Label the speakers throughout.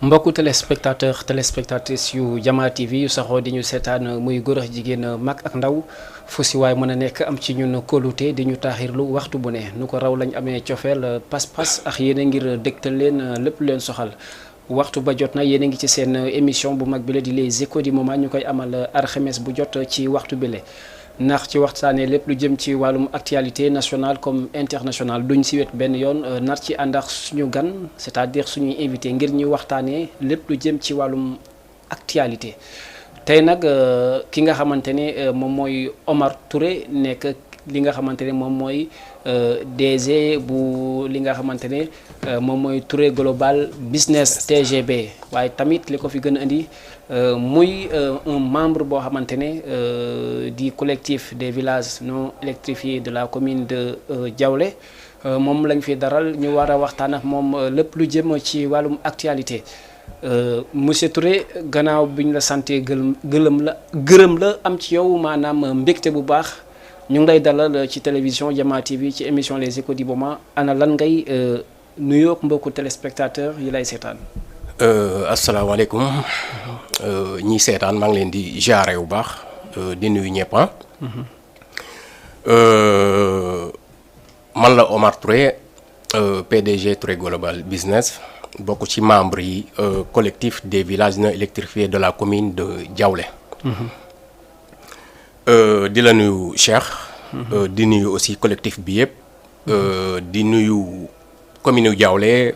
Speaker 1: mbokku téléspectatrices yu Jama TV yu saxoo di ñu seetaan muy góor ak jigéen mag ak ndaw fu si waay mën a nekk am ci ñun kóolute di ñu taaxirlu waxtu bu ne nu ko raw lañ amee cofeel pas-pas ak yéen a ngir dégtal leen lépp leen soxal waxtu ba jot na yéen a ngi ci seen émission bu mag bi la di les échos du moment ñu koy amal alxames bu jot ci waxtu bi la ndax ci waxtaanee lépp lu jëm ci wàllum actualité nationale comme internationale duñ si wet benn yoon nar ci ànd ak suñu gan c'est-à-dire suñuy invité ngir ñu waxtaanee lépp lu jëm ci wàllum actualité tey nag ki nga xamante ne moom mooy Omar Touré nekk li nga xamante ne moom mooy DG bu li nga xamante ne moom mooy Touré Global Business TGB waaye tamit li ko fi gën a indi muy un membre boo xamante ne du collectif des villages non électrifiés de la commune de Diaoulé moom lañ fi daral ñu war a waxtaan ak moom lépp lu jëm ci wàllum actualité monsieur Touré gannaaw bi ñu la santé gërëm la am ci yow maanaam mbégte bu baax ñu ngi lay dalal ci télévision Jama TV ci émission les échos du moment ana lan ngay nuyoog mbokku téléspectateur yi lay seetaan.
Speaker 2: asalaamaaleykum ñi seetaan maa ngi leen di jaare bu baax di nuyu ñëpp man la Omar Touré PDG Touré Global Business bokk ci membre yi collectif des villages non électrifiés de la commune de Diaoulé. di la nuyu Cheikh. di nuyu aussi collectif bi yëpp. di nuyu commune yu Diaoulé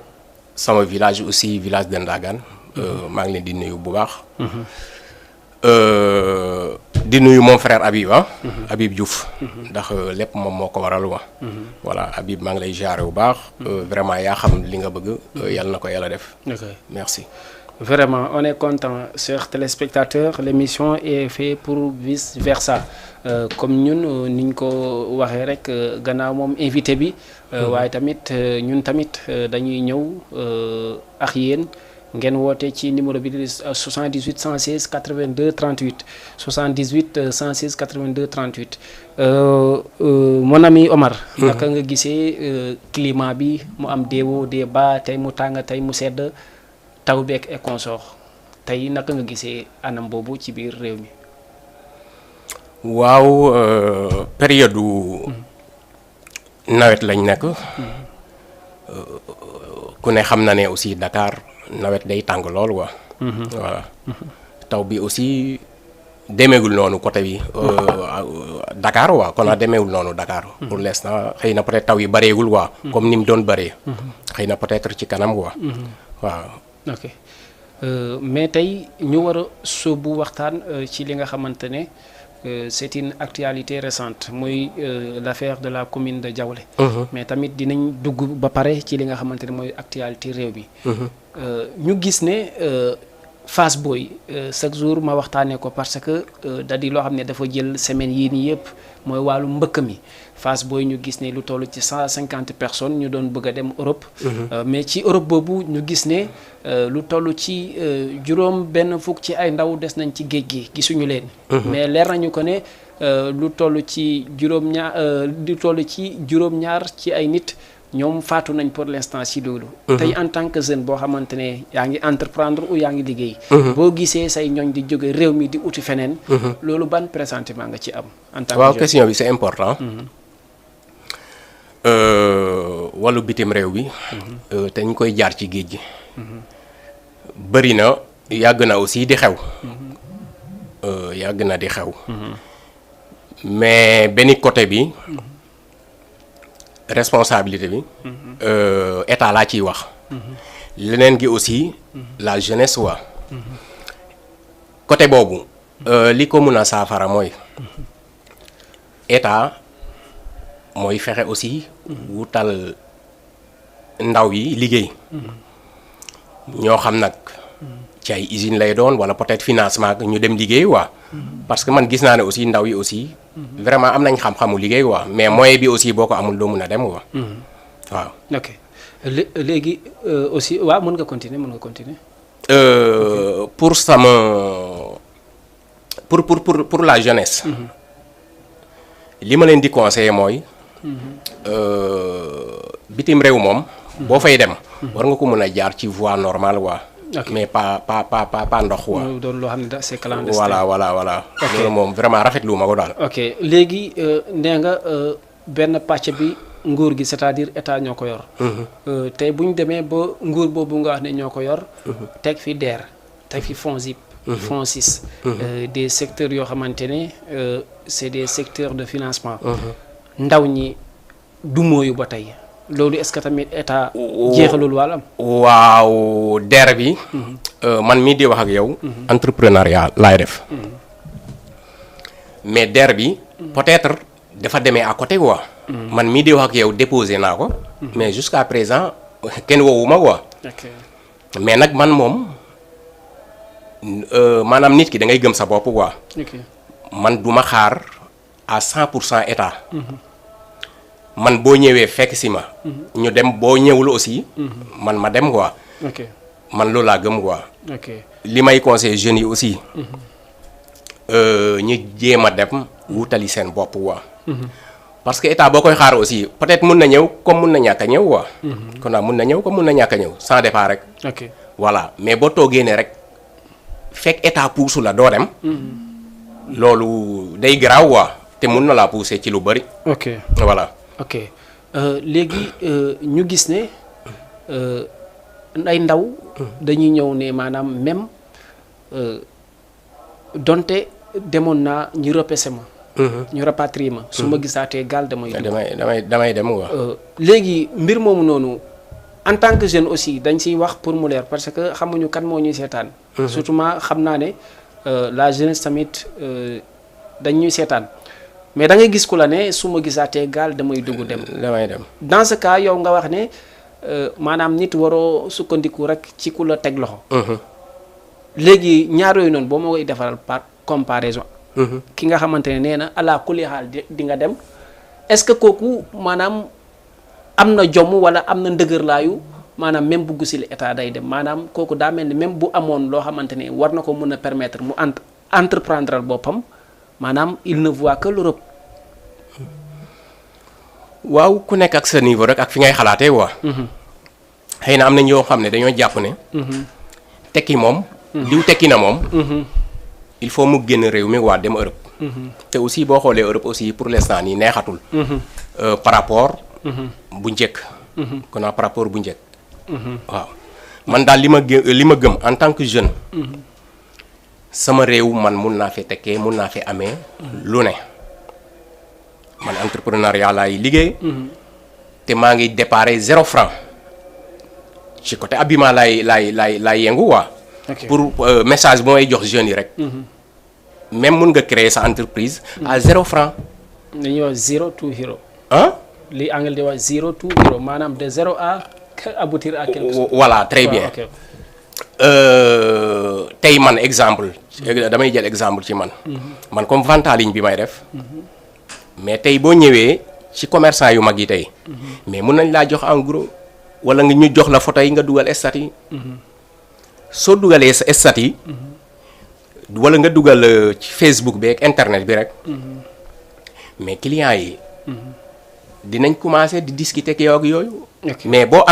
Speaker 2: sama village aussi village de Ndagan maa ngi leen di nuyu bu baax. di nuyu mon frère Habib Habib Diouf. ndax lépp moom moo ko waral wa. voilà Habib maa ngi lay jaare bu baax. vraiment yaa xam li nga bëgg. yàlla na ko yàlla def. merci.
Speaker 1: Vraiment, on est content, chers téléspectateurs. L'émission est faite pour vice versa. Comme ñun niñ ko waxee rek gannaaw moom invité bi. waaye tamit ñun tamit dañuy ñëw ak yéen ngeen woote ci numéro bi di 78 116 82 38 78 116 82 38. Mon ami Omar. naka nga gisee climat bi mu am des hauts des bas tey mu tàng tey mu sedd. taw beeg et consort tey naka nga gisee anam boobu ci biir réew mi.
Speaker 2: waaw période nawet lañ nekk. ku ne xam na ne aussi Dakar nawet day tàng lool quoi. voilà taw bi aussi demeewul noonu côté bi Dakar waa kon a demeewul noonu Dakar. pour l'instant xëy na peut-être taw yi bareegul quoi. comme ni mu doon bëree. xëy na peut-être ci kanam quoi. waaw.
Speaker 1: ok mais tey ñu war a sóobu waxtaan ci li nga xamante ne c'est une actualité récente muy l'affaire de la commune de Diaoulé. mais tamit dinañ dugg ba pare ci li nga xamante ne mooy actualité réew mi. ñu gis ne Fass Boye chaque jour ma waxtaanee ko parce que da di loo xam ne dafa jël semaine yii nii yëpp mooy wàllu mbëkk mi Fass Boye ñu gis ne lu toll ci 150 personnes ñu doon bëgg a dem Europe. mais ci Europe boobu ñu gis ne lu toll ci juróom benn fukk ci ay ndaw des nañ ci géej gi gisuñu leen. mais leer nañu ko ne lu toll ci juróom-ñaar ci ay nit. ñoom faatu nañ pour l'instant si loolu. tey en tant que jeune boo xamante ne yaa ngi entreprendre ou yaa ngi liggéey. boo gisee say ñooñ di jóge réew mi di uti feneen. loolu ban pressentiment nga ci am. en tant que
Speaker 2: waaw question bi c'est important. wàllu bitim réew bi. te ñu koy jaar ci géej gi. bëri na yàgg na aussi di xew. yàgg na di xew. mais benn côté bi. responsabilité bi état laa ciy wax leneen gi aussi la jeunesse waa côté boobu li ko mën a saafara mooy état mooy fexe aussi wutal ndaw yi liggéey ñoo xam nag ci ay usine lay doon wala peut-être financement ñu dem liggéey waa parce que man gis naa ne aussi ndaw yi aussi vraiment am nañ xam-xamu liggéey waa mais moyen bi aussi boo ko amul doo mun a dem waa waaw.
Speaker 1: ok léegi aussi waaw mën nga continuer.
Speaker 2: pour sama pour la jeunesse. li ma leen di conseiller mooy. bitim réew moom. boo fay dem. war nga ko mën a jaar ci voie normale waa mais pas ndox quoi.
Speaker 1: mu doon loo xam ne c'est clandestin.
Speaker 2: voilà. loolu moom vraiment rafetlu ma ko daal.
Speaker 1: ok léegi nee nga benn pàcc bi nguur gi c'est-à-dire état ñoo ko yor. tey bu ñu demee ba nguur boobu nga wax ne ñoo ko yor. teg fi DER teg fi FONSIP. FONSIS. des secteurs yoo xamante ne c'est des secteurs de financement. ndaw ñi du mooyu ba tey loolu est-ce que tamit état jeexalul wàllam.
Speaker 2: waaw DER bi. man mii di wax ak yow. entrepreneuriat laay def. mais DER bi. peut-être dafa demee à côté quoi. man mii di wax ak yow déposé naa ko. mais jusqu'à présent kenn woowu ma quoi. mais nag man moom maanaam nit ki da ngay gëm sa bopp quoi. man du ma xaar à 100% état. man boo ñëwee fekk si ma. ñu dem boo ñëwul aussi. man ma dem quoi. man loolu laa gëm quoi. li may conseiller jeunes yi aussi. ñu jéem a dem wutali seen bopp quoi. parce que état boo koy xaar aussi peut-être mun na ñëw comme mun na ñàkk a ñëw quoi. kon nag mun na ñëw comme mun na ñàkk a ñëw sans départ rek. voilà mais boo toogee ne rek fekk état puusu la doo dem. loolu day garaaw quoi te mun na laa pousser ci lu bari. voilà.
Speaker 1: ok léegi ñu gis ne ay ndaw dañuy ñëw ne maanaam même donte demoon naa ñu repêché ma. ñu rapatrier ma. su ma gisaatee gaal damay
Speaker 2: dem quoi.
Speaker 1: léegi mbir moomu noonu en tant que jeune aussi dañ siy wax pour mu leer parce que xamuñu kan moo ñuy seetaan. surtout xam naa ne la jeunesse tamit dañ ñuy seetaan. mais da ngay gis ku la ne su ma gisaatee gaal damay dugg dem. dans ce cas yow nga wax ne maanaam nit waroo sukkandiku rek ci ku la teg loxo. léegi ñaar yooyu noonu boo ma koy defaral par comparaison. ki nga xamante ne nee na ala kulli xaal di nga dem est-ce que kooku maanaam am na jomm wala am na ndëgërlaayu maanaam même bu gisul état day dem maanaam kooku daa mel ni même bu amoon loo xamante ne war na ko mën a permettre mu entreprendre boppam. maanaam il ne voit que l'Europe.
Speaker 2: waaw ku nekk ak sa niveau rek ak fi ngay xalaatee quoi. xëy na am na ñoo xam ne dañoo jàpp ne. tekki moom. diw tekki na moom. il faut mu génn réew mi waa dem Europe. te aussi boo xoolee Europe aussi pour l'instant nii neexatul. par rapport. bu njëkk. kon par rapport bu njëkk. waaw man daal li ma gëm en tant que jeune. sama réew man mun naa fi tekkee mun naa fi amee lu ne man entrepreneuriat laay liggéey te maa ngi déparé 0 franc ci côté habillement laay yëngu waa pour message bu may jox jeunes yi rek même mun nga créer sa entreprise à 0 franc
Speaker 1: dañuy wax zero to hero li anglais di wax zero to hero maanaam de 0 à aboutir à quelque chose.
Speaker 2: Voilà très bien. tey man exemple damay jël exemple ci man man comme vente en ligne bi may def mais tey boo ñëwee ci commerçant yu mag yi tey mais mun nañ laa jox en gros wala nga ñu jox la photo yi nga dugal statut yi soo dugalee sa statut yi wala nga dugal ci Facebook bi ak internet bi rek mais clients yi dinañ commencer di discuter ak yow ak yooyu mais boo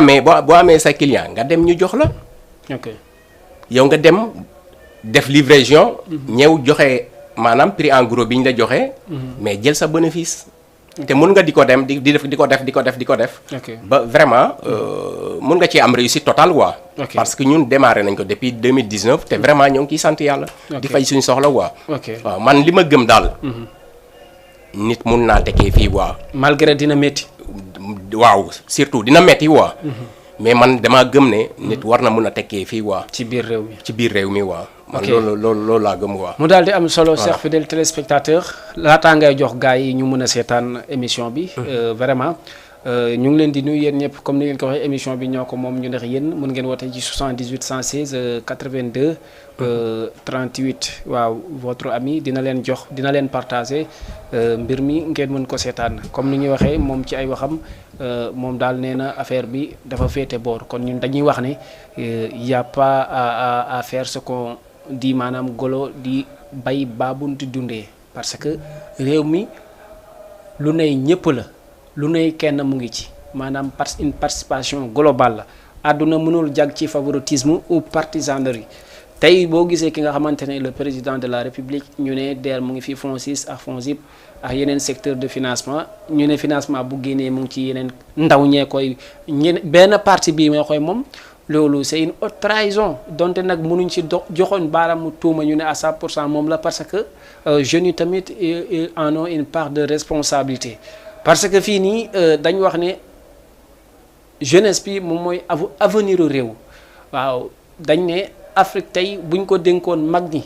Speaker 2: amee sa client nga dem ñu jox la yow nga dem def livraison ñëw joxe maanaam prix en gros bi ñu la joxe mais jël sa bénéfice te mun nga di ko dem di def ba vraiment mun nga ci am réussite totale quoi parce que ñun démarré nañ ko depuis 2019 te vraiment ñoo ngi ciy sant yàlla di fay suñu soxla quoi waaw man li ma gëm daal nit mun naa tekkee fii quoi
Speaker 1: malgré dina métti
Speaker 2: waaw surtout dina métti quoi mais man damaa gëm ne nit war na mun a tekkee fii waa
Speaker 1: ci biir réew mi
Speaker 2: waa man loolu laa gëm waa
Speaker 1: mu daal di am solo chers fidèles téléspectateurs laataa ngay jox gars yi ñu mën a seetaan émission bi vraiment ñu ngi leen di nuyu yéen ñëpp comme ni ngeen ko waxee émission bi ñoo ko moom ñu neex yéen mën ngeen woote ci 78 116 82 38 waaw votre ami dina leen partager mbir mi ngeen mën ko seetaan comme ni ñuy waxee moom ci ay waxam moom daal nee na affaire bi dafa féete boor kon ñun dañuy wax ne y a pas à faire ce qu'on dit maanaam golo di bay baabunti dundee parce que réew mi lu ney ñëpp la lu ney kenn mu ngi ci maanaam une participation globale la àdduna mënul jag ci favoritisme ou partisanerie tey boo gisee ki nga xamante ne le président de la république ñu ne DER mu ngi fi FONSIS ak FONSIP ak yeneen secteur de financement ñu ne financement bu génnee mu ngi ci yeneen ndaw ñee koy benn parti bii moo koy moom loolu c'est une haute trahison donte nag mënuñ ci joxoon baaraamu tuuma ñu ne à 100% moom la parce que jeunes yi tamit en ont une part de responsabilité parce que fii nii dañ wax ne jeunesse bi moom mooy avenir u réew waaw dañ ne Afrique tey buñ ko dénkoon mag ñi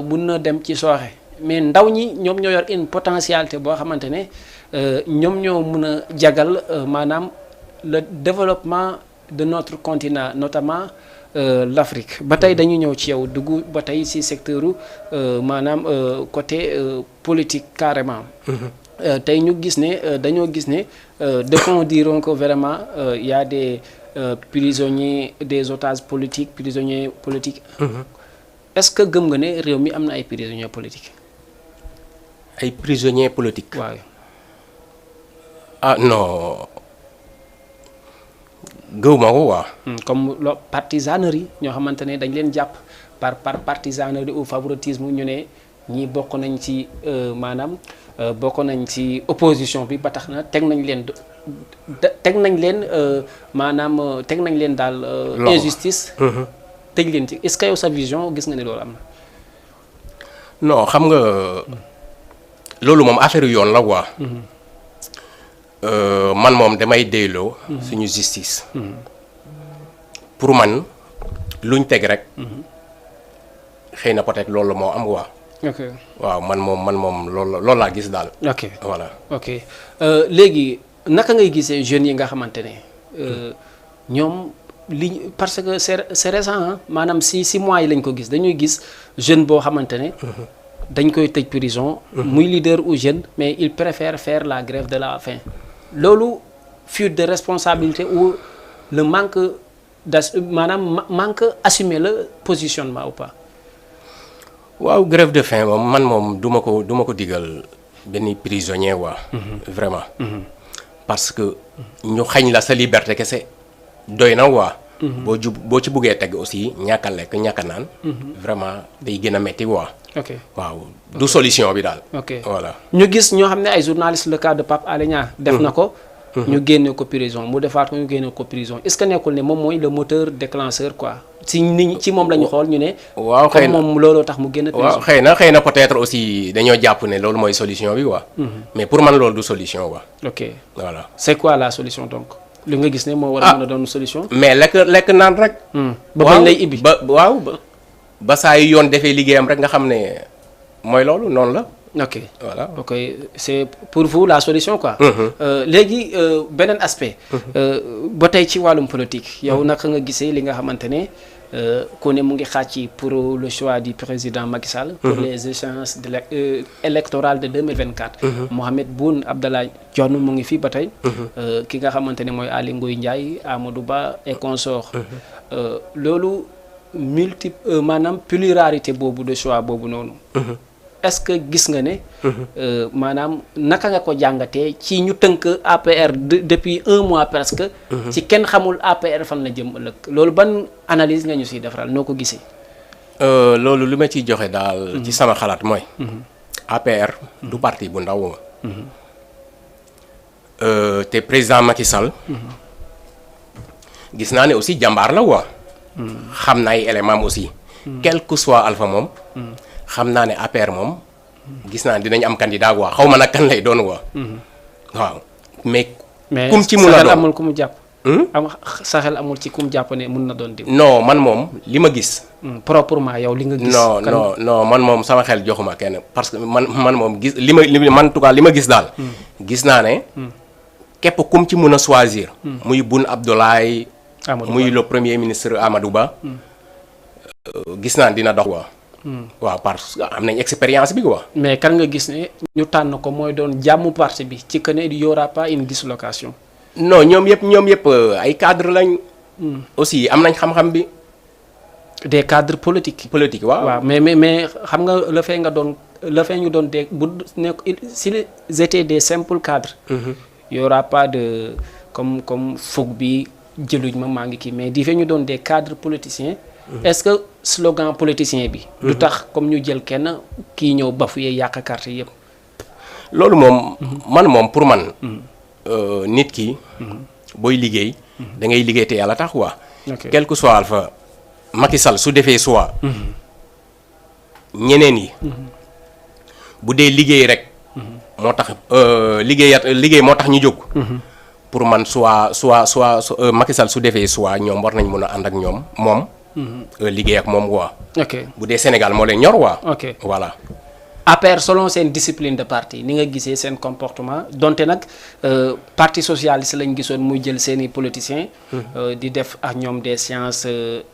Speaker 1: mun na dem ci sooxe mais ndaw ñi ñoom ñoo yor une potentialité boo xamante ne ñoom ñoo mun a jagal maanaam le développement de notre continent notamment l'Afrique ba tey dañu ñëw ci yow dugg ba tey ci secteur maanaam côté politique carrément tey ñu gis ne dañoo gis ne d'aucuns diront que vraiment y a des prisonniers des otages politiques prisonniers politiques est-ce que gëm nga ne réew mi am na ay prisonniers politiques
Speaker 2: ay prisonniers politiques
Speaker 1: waaw
Speaker 2: ah non gëwuma ko waa
Speaker 1: comme lo partisanerie ñoo xamante ne dañ leen jàpp par partisanerie ou favoritisme ñu ne ñii bokk nañ ci maanaam bokk nañ ci opposition bi ba tax na teg nañ leen daal injustice tëj leen ci est-ce que yow sa vision gis nga ne loolu am na
Speaker 2: non xam nga loolu moom affaire yoon la quoi man moom damay déyloo suñu justice pour man luñ teg rek xëy na peut-être loolu moo am quoi
Speaker 1: ok
Speaker 2: waaw man moom loolu laa gis daal
Speaker 1: ok
Speaker 2: voilà
Speaker 1: ok léegi naka ngay gisee jeunes yi nga xamante ne ñoom li parce que c'est récent maanaam si mois yi lañ ko gis dañuy gis jeune boo xamante ne dañ koy tëj prison muy leader ou jeune mais il préfère faire la grève de la faim loolu fuite de responsabilité ou le manque manque assumer le positionnement ou pas
Speaker 2: waaw grève de faim moom man moom du ma ko digal benn prisonnier waa vraiment parce que ñu xañ la sa liberté kese doy na waa boo ci buggee teg aussi ñàkk a lekk ñàkk a naan vraiment day gën a metti waa
Speaker 1: ok
Speaker 2: waaw du solution bi daal
Speaker 1: ok
Speaker 2: voilà
Speaker 1: ñu gis ñoo xam ne ay journalistes le cas de Pape Alé Niang def na ko ñu génne ko prison mu defaat ko ñu génne ko prison est-ce que nekkul ne moom mooy le moteur déclencheur quoi ci nit ñi ci moom la ñu xool ñu ne
Speaker 2: waaw xëy
Speaker 1: comme
Speaker 2: na
Speaker 1: moom looloo tax mu génn prison
Speaker 2: waaw xëy na peut-être aussi dañoo jàpp ne loolu mooy solution bi quoi mais pour man loolu du solution quoi
Speaker 1: ok
Speaker 2: voilà
Speaker 1: c'est quoi la solution donc li nga gis ne moo war a mën a doon solution
Speaker 2: mais lekk naan rek
Speaker 1: ba bañ lay ibbi
Speaker 2: ba saa yu yoon defee liggéeyam rek nga xam ne mooy loolu noonu la
Speaker 1: ok
Speaker 2: voilà
Speaker 1: ok c'est pour vous la solution quoi léegi beneen aspect ba tey ci wàllum politique yow naka nga gisee li nga xamante ne ku ne mu ngi xàcc pour le choix du président Macky Sall pour les échéances électorales de 2024 Mohamed Boun Abdallah Dionne mu ngi fii ba tey ki nga xamante ne mooy Aly Ngouille Ndiaye Amadou Ba et consorts loolu maanaam pluralité boobu de choix boobu noonu est-ce que gis nga ne maanaam naka nga ko jàngatee ci ñu tënk APR depuis 1 mois presque ci kenn xamul APR fan la jëm ëllëg loolu ban analyse nga ñu siy defaral noo ko gisee
Speaker 2: loolu li ma ciy joxe daal ci sama xalaat mooy APR du parti bu ndaw te président Macky Sall gis naa ne aussi jàmbaar la waa xam na ay éléments aussi quel que soit Alpha moom xam naa ne APR moom gis naa dinañ am candidat waa xaw ma nag kan lay doon waa waaw mais kum ci mun a doon
Speaker 1: amul ku mu jàpp sa xel amul ci ku mu jàpp ne mun na doon diw
Speaker 2: non man moom li ma gis
Speaker 1: proprement yow li nga gis
Speaker 2: non man moom sama xel joxuma kenn parce que man moom gis man en tout cas li ma gis daal gis naa ne képp kum ci mun a choisir muy Boun Abdallah muy le premier ministre Amadou Ba gis naa dina dox waa waaw parce que am nañ expérience bi quoi.
Speaker 1: mais kan nga gis ne ñu tànn ko mooy doon jàmmu parti bi ci que ne il y aura pas une dislocation.
Speaker 2: non ñoom yëpp ay cadres lañ. aussi am nañ xam-xam bi.
Speaker 1: des cadres politiques.
Speaker 2: politique waaw
Speaker 1: mais xam nga le fait ñu doon de bu nekk s'ils étaient des simples cadres. Il y aura pas de comme Fougue bi jëluñ ma maa ngi kii mais di fe ñu doon des cadres politiciens. est-ce que slogan politicien bi. du tax comme ñu jël kenn kii ñëw bafoué yàq carte yëpp.
Speaker 2: loolu moom. man moom pour man. nit ki. booy liggéey. da ngay liggéey te yàlla tax quoi. quel que soit alpha Macky Sall su defee soit. ñeneen yi. bu dee liggéey rek. moo tax liggéey moo tax ñu jóg. pour man soit Macky Sall su defee soit ñoom war nañ mën a ànd ak ñoom moom. liggéey ak moom quoi.
Speaker 1: ok
Speaker 2: bu dee Sénégal moo leen ñor quoi.
Speaker 1: ok
Speaker 2: voilà.
Speaker 1: APR selon seen discipline de parti ni nga gisee seen comportement donte nag parti socialiste lañ gisoon muy jël seeni politiciens. di def ak ñoom des séances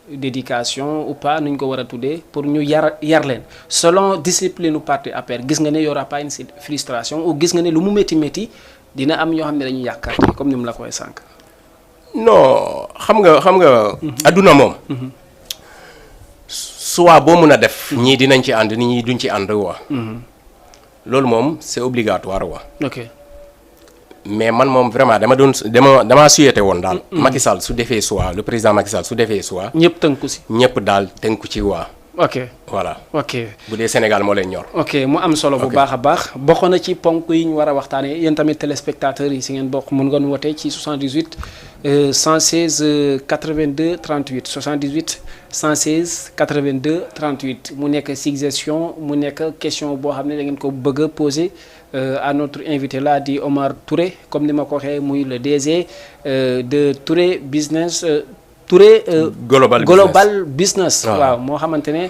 Speaker 1: d'éducation ou pas nuñ ko war a tuddee pour ñu yar leen selon discipline u parti APR gis nga ne y aura pas une frustration ou gis nga ne lu mu métti dina am ñoo xam ne dañuy yàkkaar comme ni mu la koy sànq.
Speaker 2: non xam nga. adduna moom. soit boo mun a def. ñii dinañ ci ànd ñii duñ ci ànd waa. loolu moom c'est obligatoire waa.
Speaker 1: ok
Speaker 2: mais man moom vraiment damaa suyete woon daal. Macky Sall su defee soit le président Macky Sall su defee soit.
Speaker 1: ñëpp tënku si.
Speaker 2: ñëpp daal tënku ci waa.
Speaker 1: ok
Speaker 2: voilà.
Speaker 1: ok
Speaker 2: bu dee Sénégal moo leen ñor.
Speaker 1: ok mu am solo bu baax a baax bokk na ci ponk yi ñu war a waxtaanee yéen tamit téléspectateurs yi si ngeen bokk mun ngeen woote ci 78 116 82 38 78 116 82 38 mu nekk suggestion mu nekk question boo xam ne da ngeen ko bëgg a poser à notre invité là di Omar Touré comme ni ma ko waxee muy le DG de Touré Business. Touré global business waaw moo xamante ne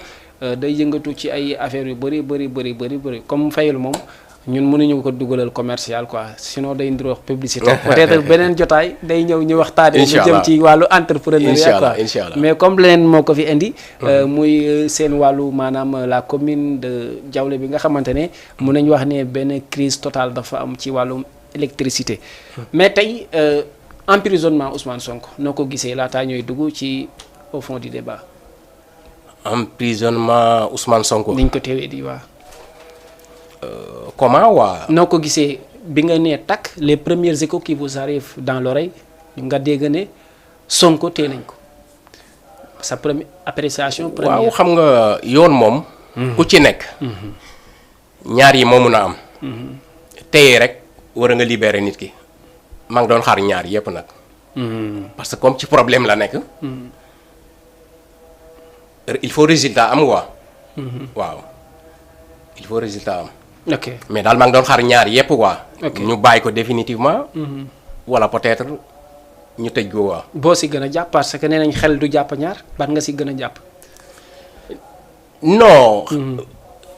Speaker 1: day yëngatu ci ay affaires yu bëri comme Fayel moom ñun mënuñu ko dugalal commercial quoi sinon day ndir wax publicité peut-être beneen jotaay day ñëw ñu waxtaane mu jëm ci wàllu entrepreneuriat quoi mais comme leneen moo ko fi indi muy seen wàllu maanaam la commune de Diaoulé bi nga xamante ne mun nañu wax ne benn crise totale dafa am ci wàllu électricité mais tey emprisonnement Ousmane Sonko noo ko gisee laataa ñooy dugg ci au fond du débat.
Speaker 2: emprisonnement Ousmane Sonko.
Speaker 1: niñ ko teewee di waa.
Speaker 2: comment waa.
Speaker 1: noo ko gisee bi nga nee takk les premiers échos qui vous arrivent dans l'oreille nga dégg ne Sonko tee nañ ko sa première appréciation. première
Speaker 2: waaw xam nga yoon moom. ku ci nekk. ñaar yi moo mun a am. téye rek war nga libérer nit ki. maa ngi doon xaar ñaar yépp nag. parce que comme ci problème la nekk. il faut résultat am waa. waaw il faut résultat am.
Speaker 1: ok
Speaker 2: mais daal maa ngi doon xaar ñaar yépp waa.
Speaker 1: ok
Speaker 2: ñu bàyyi ko définitivement. wala peut-être ñu tëj ko waa.
Speaker 1: boo si gën a jàpp parce que nee nañ xel du jàpp ñaar ban nga si gën a jàpp.
Speaker 2: non.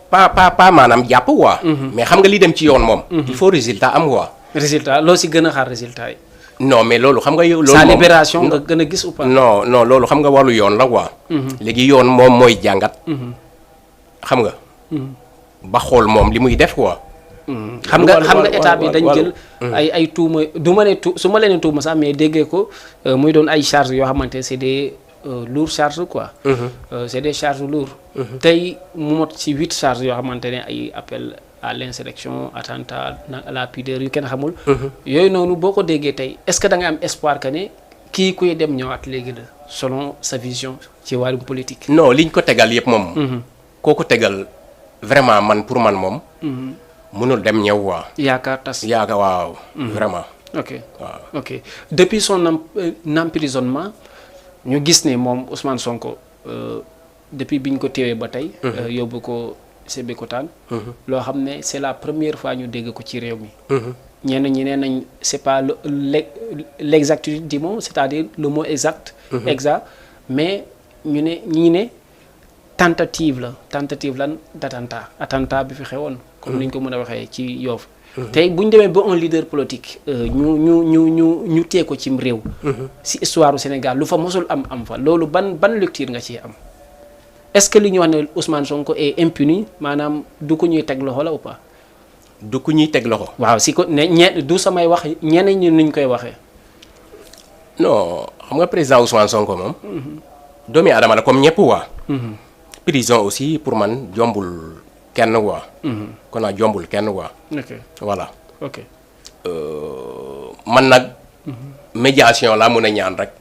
Speaker 2: pas maanaam jàpp waa. mais xam nga li dem ci yoon moom. il faut résultat am waa.
Speaker 1: résultat loo si gën a xaar résultat yi.
Speaker 2: non mais loolu xam nga yow. loolu
Speaker 1: sa libération nga gën a gis ou pas.
Speaker 2: non loolu xam nga wàllu yoon la quoi. léegi yoon moom mooy jàngat. xam nga. ba xool moom li muy def quoi.
Speaker 1: xam nga état bi dañ jël ay tuuma du ma ne su ma leen tuuma sax mais déggee ko muy doon ay charges yoo xamante c'est des lourdes charges quoi. c'est des charges lourdes. tey mu mot ci 8 charges yoo xamante ne ay appel à l'insurrection attentat à la pudeur yu kenn xamul. yooyu noonu boo ko déggee tey est-ce que da nga am espoir que ne kii kuy dem ñëwaat léegi la selon sa vision ci wàllum politique.
Speaker 2: non liñ ko tegal yëpp moom. koo ko tegal vraiment man pour man moom. mënul dem ñëw waa.
Speaker 1: yaakaar tas
Speaker 2: yaakaar waaw. vraiment.
Speaker 1: ok
Speaker 2: waaw
Speaker 1: ok depuis son emprisonnement ñu gis ne moom Ousmane Sonko depuis biñ ko téewee ba tey. yóbbu ko Sébikotane. loo xam ne c'est la première fois ñu dégg ko ci réew mi. ñenn ñi nee nañ c'est pas l'exactitude du mot c'est-à-dire le mot exact. exact mais ñu ne ñii ne tentative lan attentat bi fi xewoon. comme ni ñu ko mën a waxee ci Yoff. tey bu ñu demee ba un leader politique ñu tee ko cim réew. si histoire du Sénégal lu fa mosul am fa loolu ban lecture nga ci am. est-ce que li ñu wax ne Ousmane Sonko est impuni maanaam du ko ñuy teg loxo la ou pas.
Speaker 2: du ko ñuy teg loxo.
Speaker 1: waaw si ko ne du samay wax ñeneen ñi nuñ koy waxee.
Speaker 2: non xam nga président Ousmane Sonko moom. doomi aadama la comme ñëpp waa. prison aussi pour man jombul kenn waa. kon nag jombul kenn waa.
Speaker 1: ok
Speaker 2: voilà.
Speaker 1: ok.
Speaker 2: man nag. médiation laa mën a ñaan rek.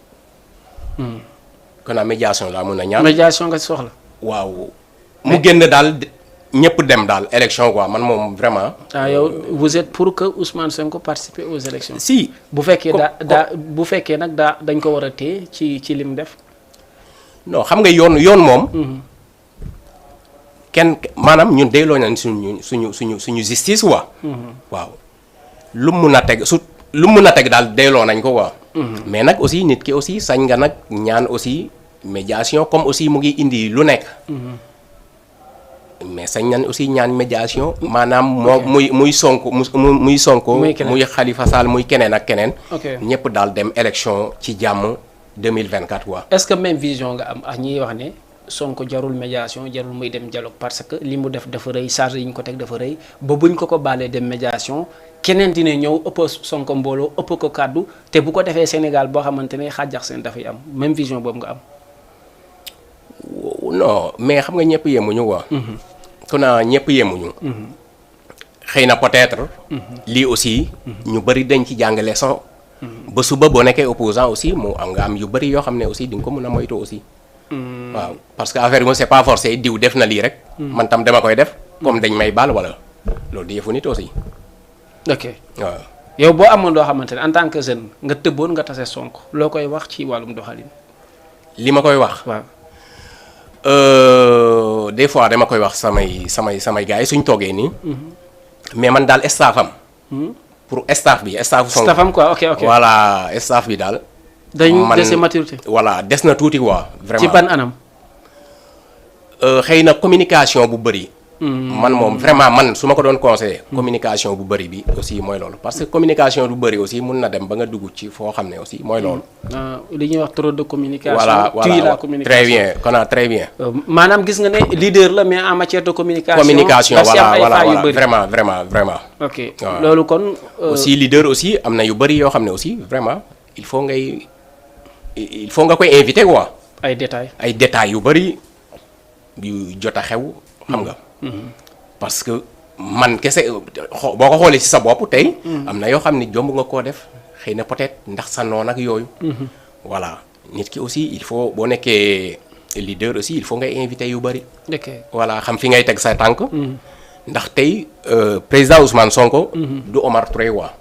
Speaker 2: kon médiation laa mun a ñaan.
Speaker 1: médiation nga soxla.
Speaker 2: waaw mu génn daal ñëpp dem daal élection quoi man moom vraiment.
Speaker 1: yow vous êtes pour que Ousmane Sonko participe aux élections.
Speaker 2: si
Speaker 1: bu fekkee bu fekkee nag dañ ko war a téye ci lim def.
Speaker 2: non xam nga yoon moom. kenn maanaam ñun déyloo nañ suñu justice quoi. waaw lu mu mun a teg daal déyloo nañ ko quoi. mais nag aussi nit ki aussi sañ nga nag ñaan aussi médiation comme aussi mu ngi indi lu nekk. mais sañ nañ aussi ñaan médiation. maanaam muy Sonko muy Sonko. muy Khalifa Sall muy keneen ak keneen. ñëpp daal dem élection ci jàmm 2024 quoi.
Speaker 1: est-ce que même vision nga am ak ñiy wax ne Sonko jarul médiation jarul muy dem dialogue parce que li mu def dafa rëy charge yi ñu ko teg dafa rëy ba buñ ko baalee dem médiation keneen dina ñëw ëpp Sonko mbooloo ëpp ko kàddu te bu ko defee Sénégal boo xamante ne xaajax seen dafay am même vision boobu nga am.
Speaker 2: non mais xam nga ñëpp yemuñu quoi. kon ñëpp yemuñu. xëy na peut-être. lii aussi. ñu bëri dañ ci jàng leçon. ba suba boo nekkee opposant aussi mu am nga am yu bëri yoo xam ne aussi di nga ko mën a moytu aussi. waaw parce que affaire bi moom c'est pas forcé diw def na lii rek. man tam dama koy def. comme dañ may baal wala loolu di yëfu nit aussi.
Speaker 1: ok
Speaker 2: waaw.
Speaker 1: yow boo amoon loo xamante ne en tant que jeune nga tëbboon nga tase Sonko loo koy wax ci wàllum doxalin.
Speaker 2: li ma koy wax.
Speaker 1: waaw.
Speaker 2: des fois dama koy wax samay gars yi suñ toogee nii. mais man daal staffam. pour staff bi staffu Sonko.
Speaker 1: staffam quoi ok.
Speaker 2: voilà staff bi daal.
Speaker 1: dañ dese maturité.
Speaker 2: voilà des na tuuti quoi. vraiment
Speaker 1: ci ban anam.
Speaker 2: xëy na communication bu bëri. man moom vraiment man su ma ko doon conseillé. communication bu bëri bi aussi mooy loolu parce que communication bu bëri aussi mun na dem ba nga dugg ci foo xam ne aussi mooy loolu.
Speaker 1: li ñuy wax trop de communication.
Speaker 2: voilà
Speaker 1: la communication
Speaker 2: très bien kon très bien.
Speaker 1: maanaam gis nga ne leader la mais en matière de communication.
Speaker 2: communication voilà vraiment.
Speaker 1: ok loolu kon.
Speaker 2: aussi leader aussi am na yu bëri yoo xam ne aussi vraiment il faut nga koy invité quoi.
Speaker 1: ay détails
Speaker 2: yu bëri yu jot a xew xam nga. parce que man kese boo ko xoolee ci sa bopp tey. am na yoo xam ne jomb nga koo def xëy na peut-être ndax sa noon ak yooyu. voilà nit ki aussi il faut boo nekkee leader aussi il faut ngay invité yu bëri.
Speaker 1: ok
Speaker 2: voilà xam fi ngay teg sa tànk. ndax tey président Ousmane Sonko. du Omar Touré waa.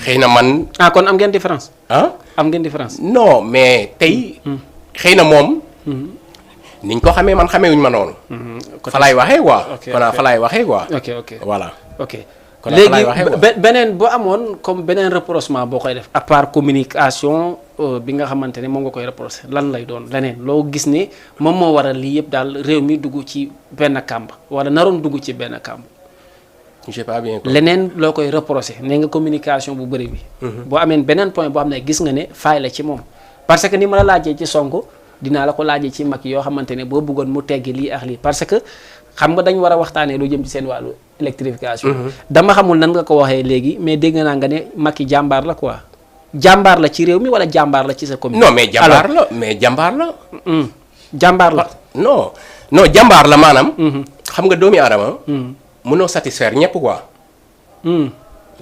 Speaker 2: xëy na man.
Speaker 1: kon am ngeen différence. am ngeen différence.
Speaker 2: non mais tey. xëy na moom. niñ ko xamee man xamee wuñ ma noonu. fa laay waxee quoi. fa laay waxee quoi.
Speaker 1: ok
Speaker 2: voilà.
Speaker 1: ok léegi beneen boo amoon comme beneen reprochement boo koy def à part communication bi nga xamante ne moom nga koy reproché lan lay doon leneen loo gis ni moom moo waral lii yëpp daal réew mi dugg ci benn kàmb wala naroon dugg ci benn kàmb.
Speaker 2: j'ai pas bien compris.
Speaker 1: leneen loo koy reproché ne nga communication bu bëri bi. boo amee beneen point boo xam ne gis nga ne faay la ci moom parce que ni ma la laajee ci Sonko. dinaa la ko laajee ci mag yoo xamante ne boo bëggoon mu teggi lii ak lii parce que xam nga dañ war a waxtaanee lu jëm ci seen wàllu électrification. dama xamul nan nga ko waxee léegi mais dégg naa nga ne Macky jàmbaar la quoi jàmbaar la ci réew mi wala jàmbaar la ci sa commune.
Speaker 2: non mais jàmbaar la mais jàmbaar la.
Speaker 1: jàmbaar la.
Speaker 2: non jàmbaar la maanaam. xam nga doomi aadama. mënoo satisfaire ñëpp quoi.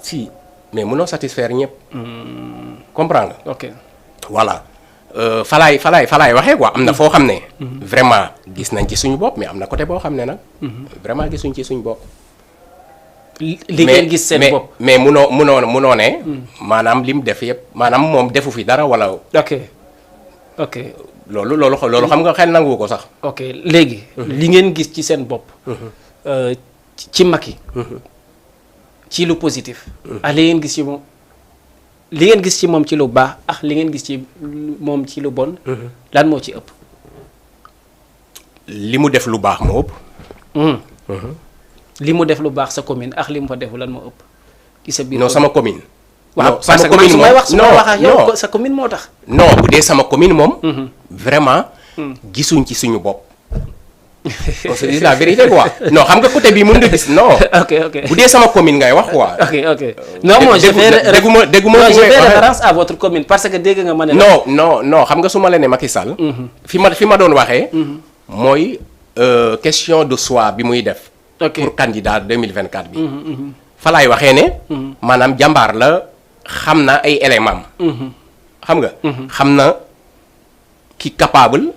Speaker 2: si mais mënoo satisfaire ñëpp. comprendre nga.
Speaker 1: ok
Speaker 2: voilà. falaay waxee quoi am na foo xam ne. vraiment gis nañ ci suñu bopp mais am na côté boo xam ne nag. vraiment gisuñ ci suñu bopp.
Speaker 1: li ngeen gis seen bopp
Speaker 2: mais munoo ne. maanaam li mu def yëpp maanaam moom defu fi dara wala.
Speaker 1: ok.
Speaker 2: loolu xam nga xel nangu ko sax.
Speaker 1: ok léegi. li ngeen gis ci seen bopp. ci Macky. ci lu positif. ak li ngeen gis ci moom. li ngeen gis ci moom ci lu baax ak li ngeen gis ci moom ci lu bon. lan moo ci ëpp.
Speaker 2: li mu def lu baax moo ëpp.
Speaker 1: li mu def lu baax sa commune ak li mu fa defu lan moo ëpp. ci sa biir
Speaker 2: non sama commune.
Speaker 1: waaw parce que man su may wax ak yow sa commune moo tax.
Speaker 2: non bu dee sama commune moom. vraiment gisuñ ci suñu bopp. on se dit la vérité quoi. non xam nga côté bii mën nga gis non.
Speaker 1: ok
Speaker 2: bu dee sama commune ngay wax quoi.
Speaker 1: ok non moi je fais référence à votre commune parce que dégg nga ma ne.
Speaker 2: non xam nga su ma la nee Macky Sall. fi ma doon waxee. mooy question de choix bi muy def. pour candidat 2024 bi. fa laay waxee ne. maanaam jàmbaar la xam na ay éléments. xam nga. xam na ki capable.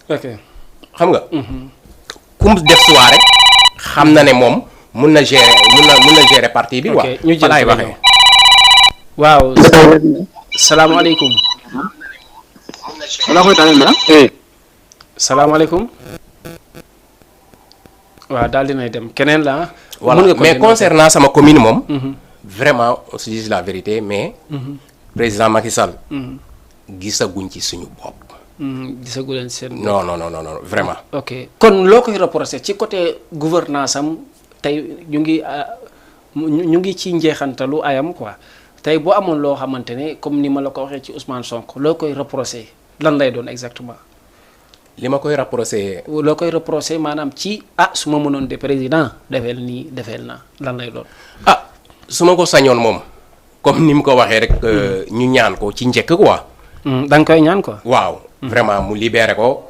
Speaker 1: ok
Speaker 2: xam nga. ku mu def choix rek xam na ne moom mun na gérer parti bi.
Speaker 1: ok ñu jël
Speaker 2: laay waxee.
Speaker 1: waaw. salaamaaleykum. salaamaaleykum. waaw daal dinay dem keneen la.
Speaker 2: voilà mais concernant sama commune moom. vraiment on se dit la vérité mais. président Macky Sall. gisaguñ ci suñu bopp.
Speaker 1: gisagu leen seen.
Speaker 2: non vraiment.
Speaker 1: ok kon loo koy reproché ci côté gouvernance am tey ñu ngi ci njeexantalu ayam quoi tey boo amoon loo xamante ne comme ni ma la ko waxee ci Ousmane Sonko loo koy reproché lan lay doon exactement.
Speaker 2: li ma koy reproché.
Speaker 1: loo koy reproché maanaam ci su ma mënoon de président defeel nii defeel na lan lay doon.
Speaker 2: su ma ko sañoon moom comme ni mu ko waxee rek ñu ñaan ko ci njëkk quoi.
Speaker 1: da nga koy ñaan quoi.
Speaker 2: waaw vraiment mu libéré ko.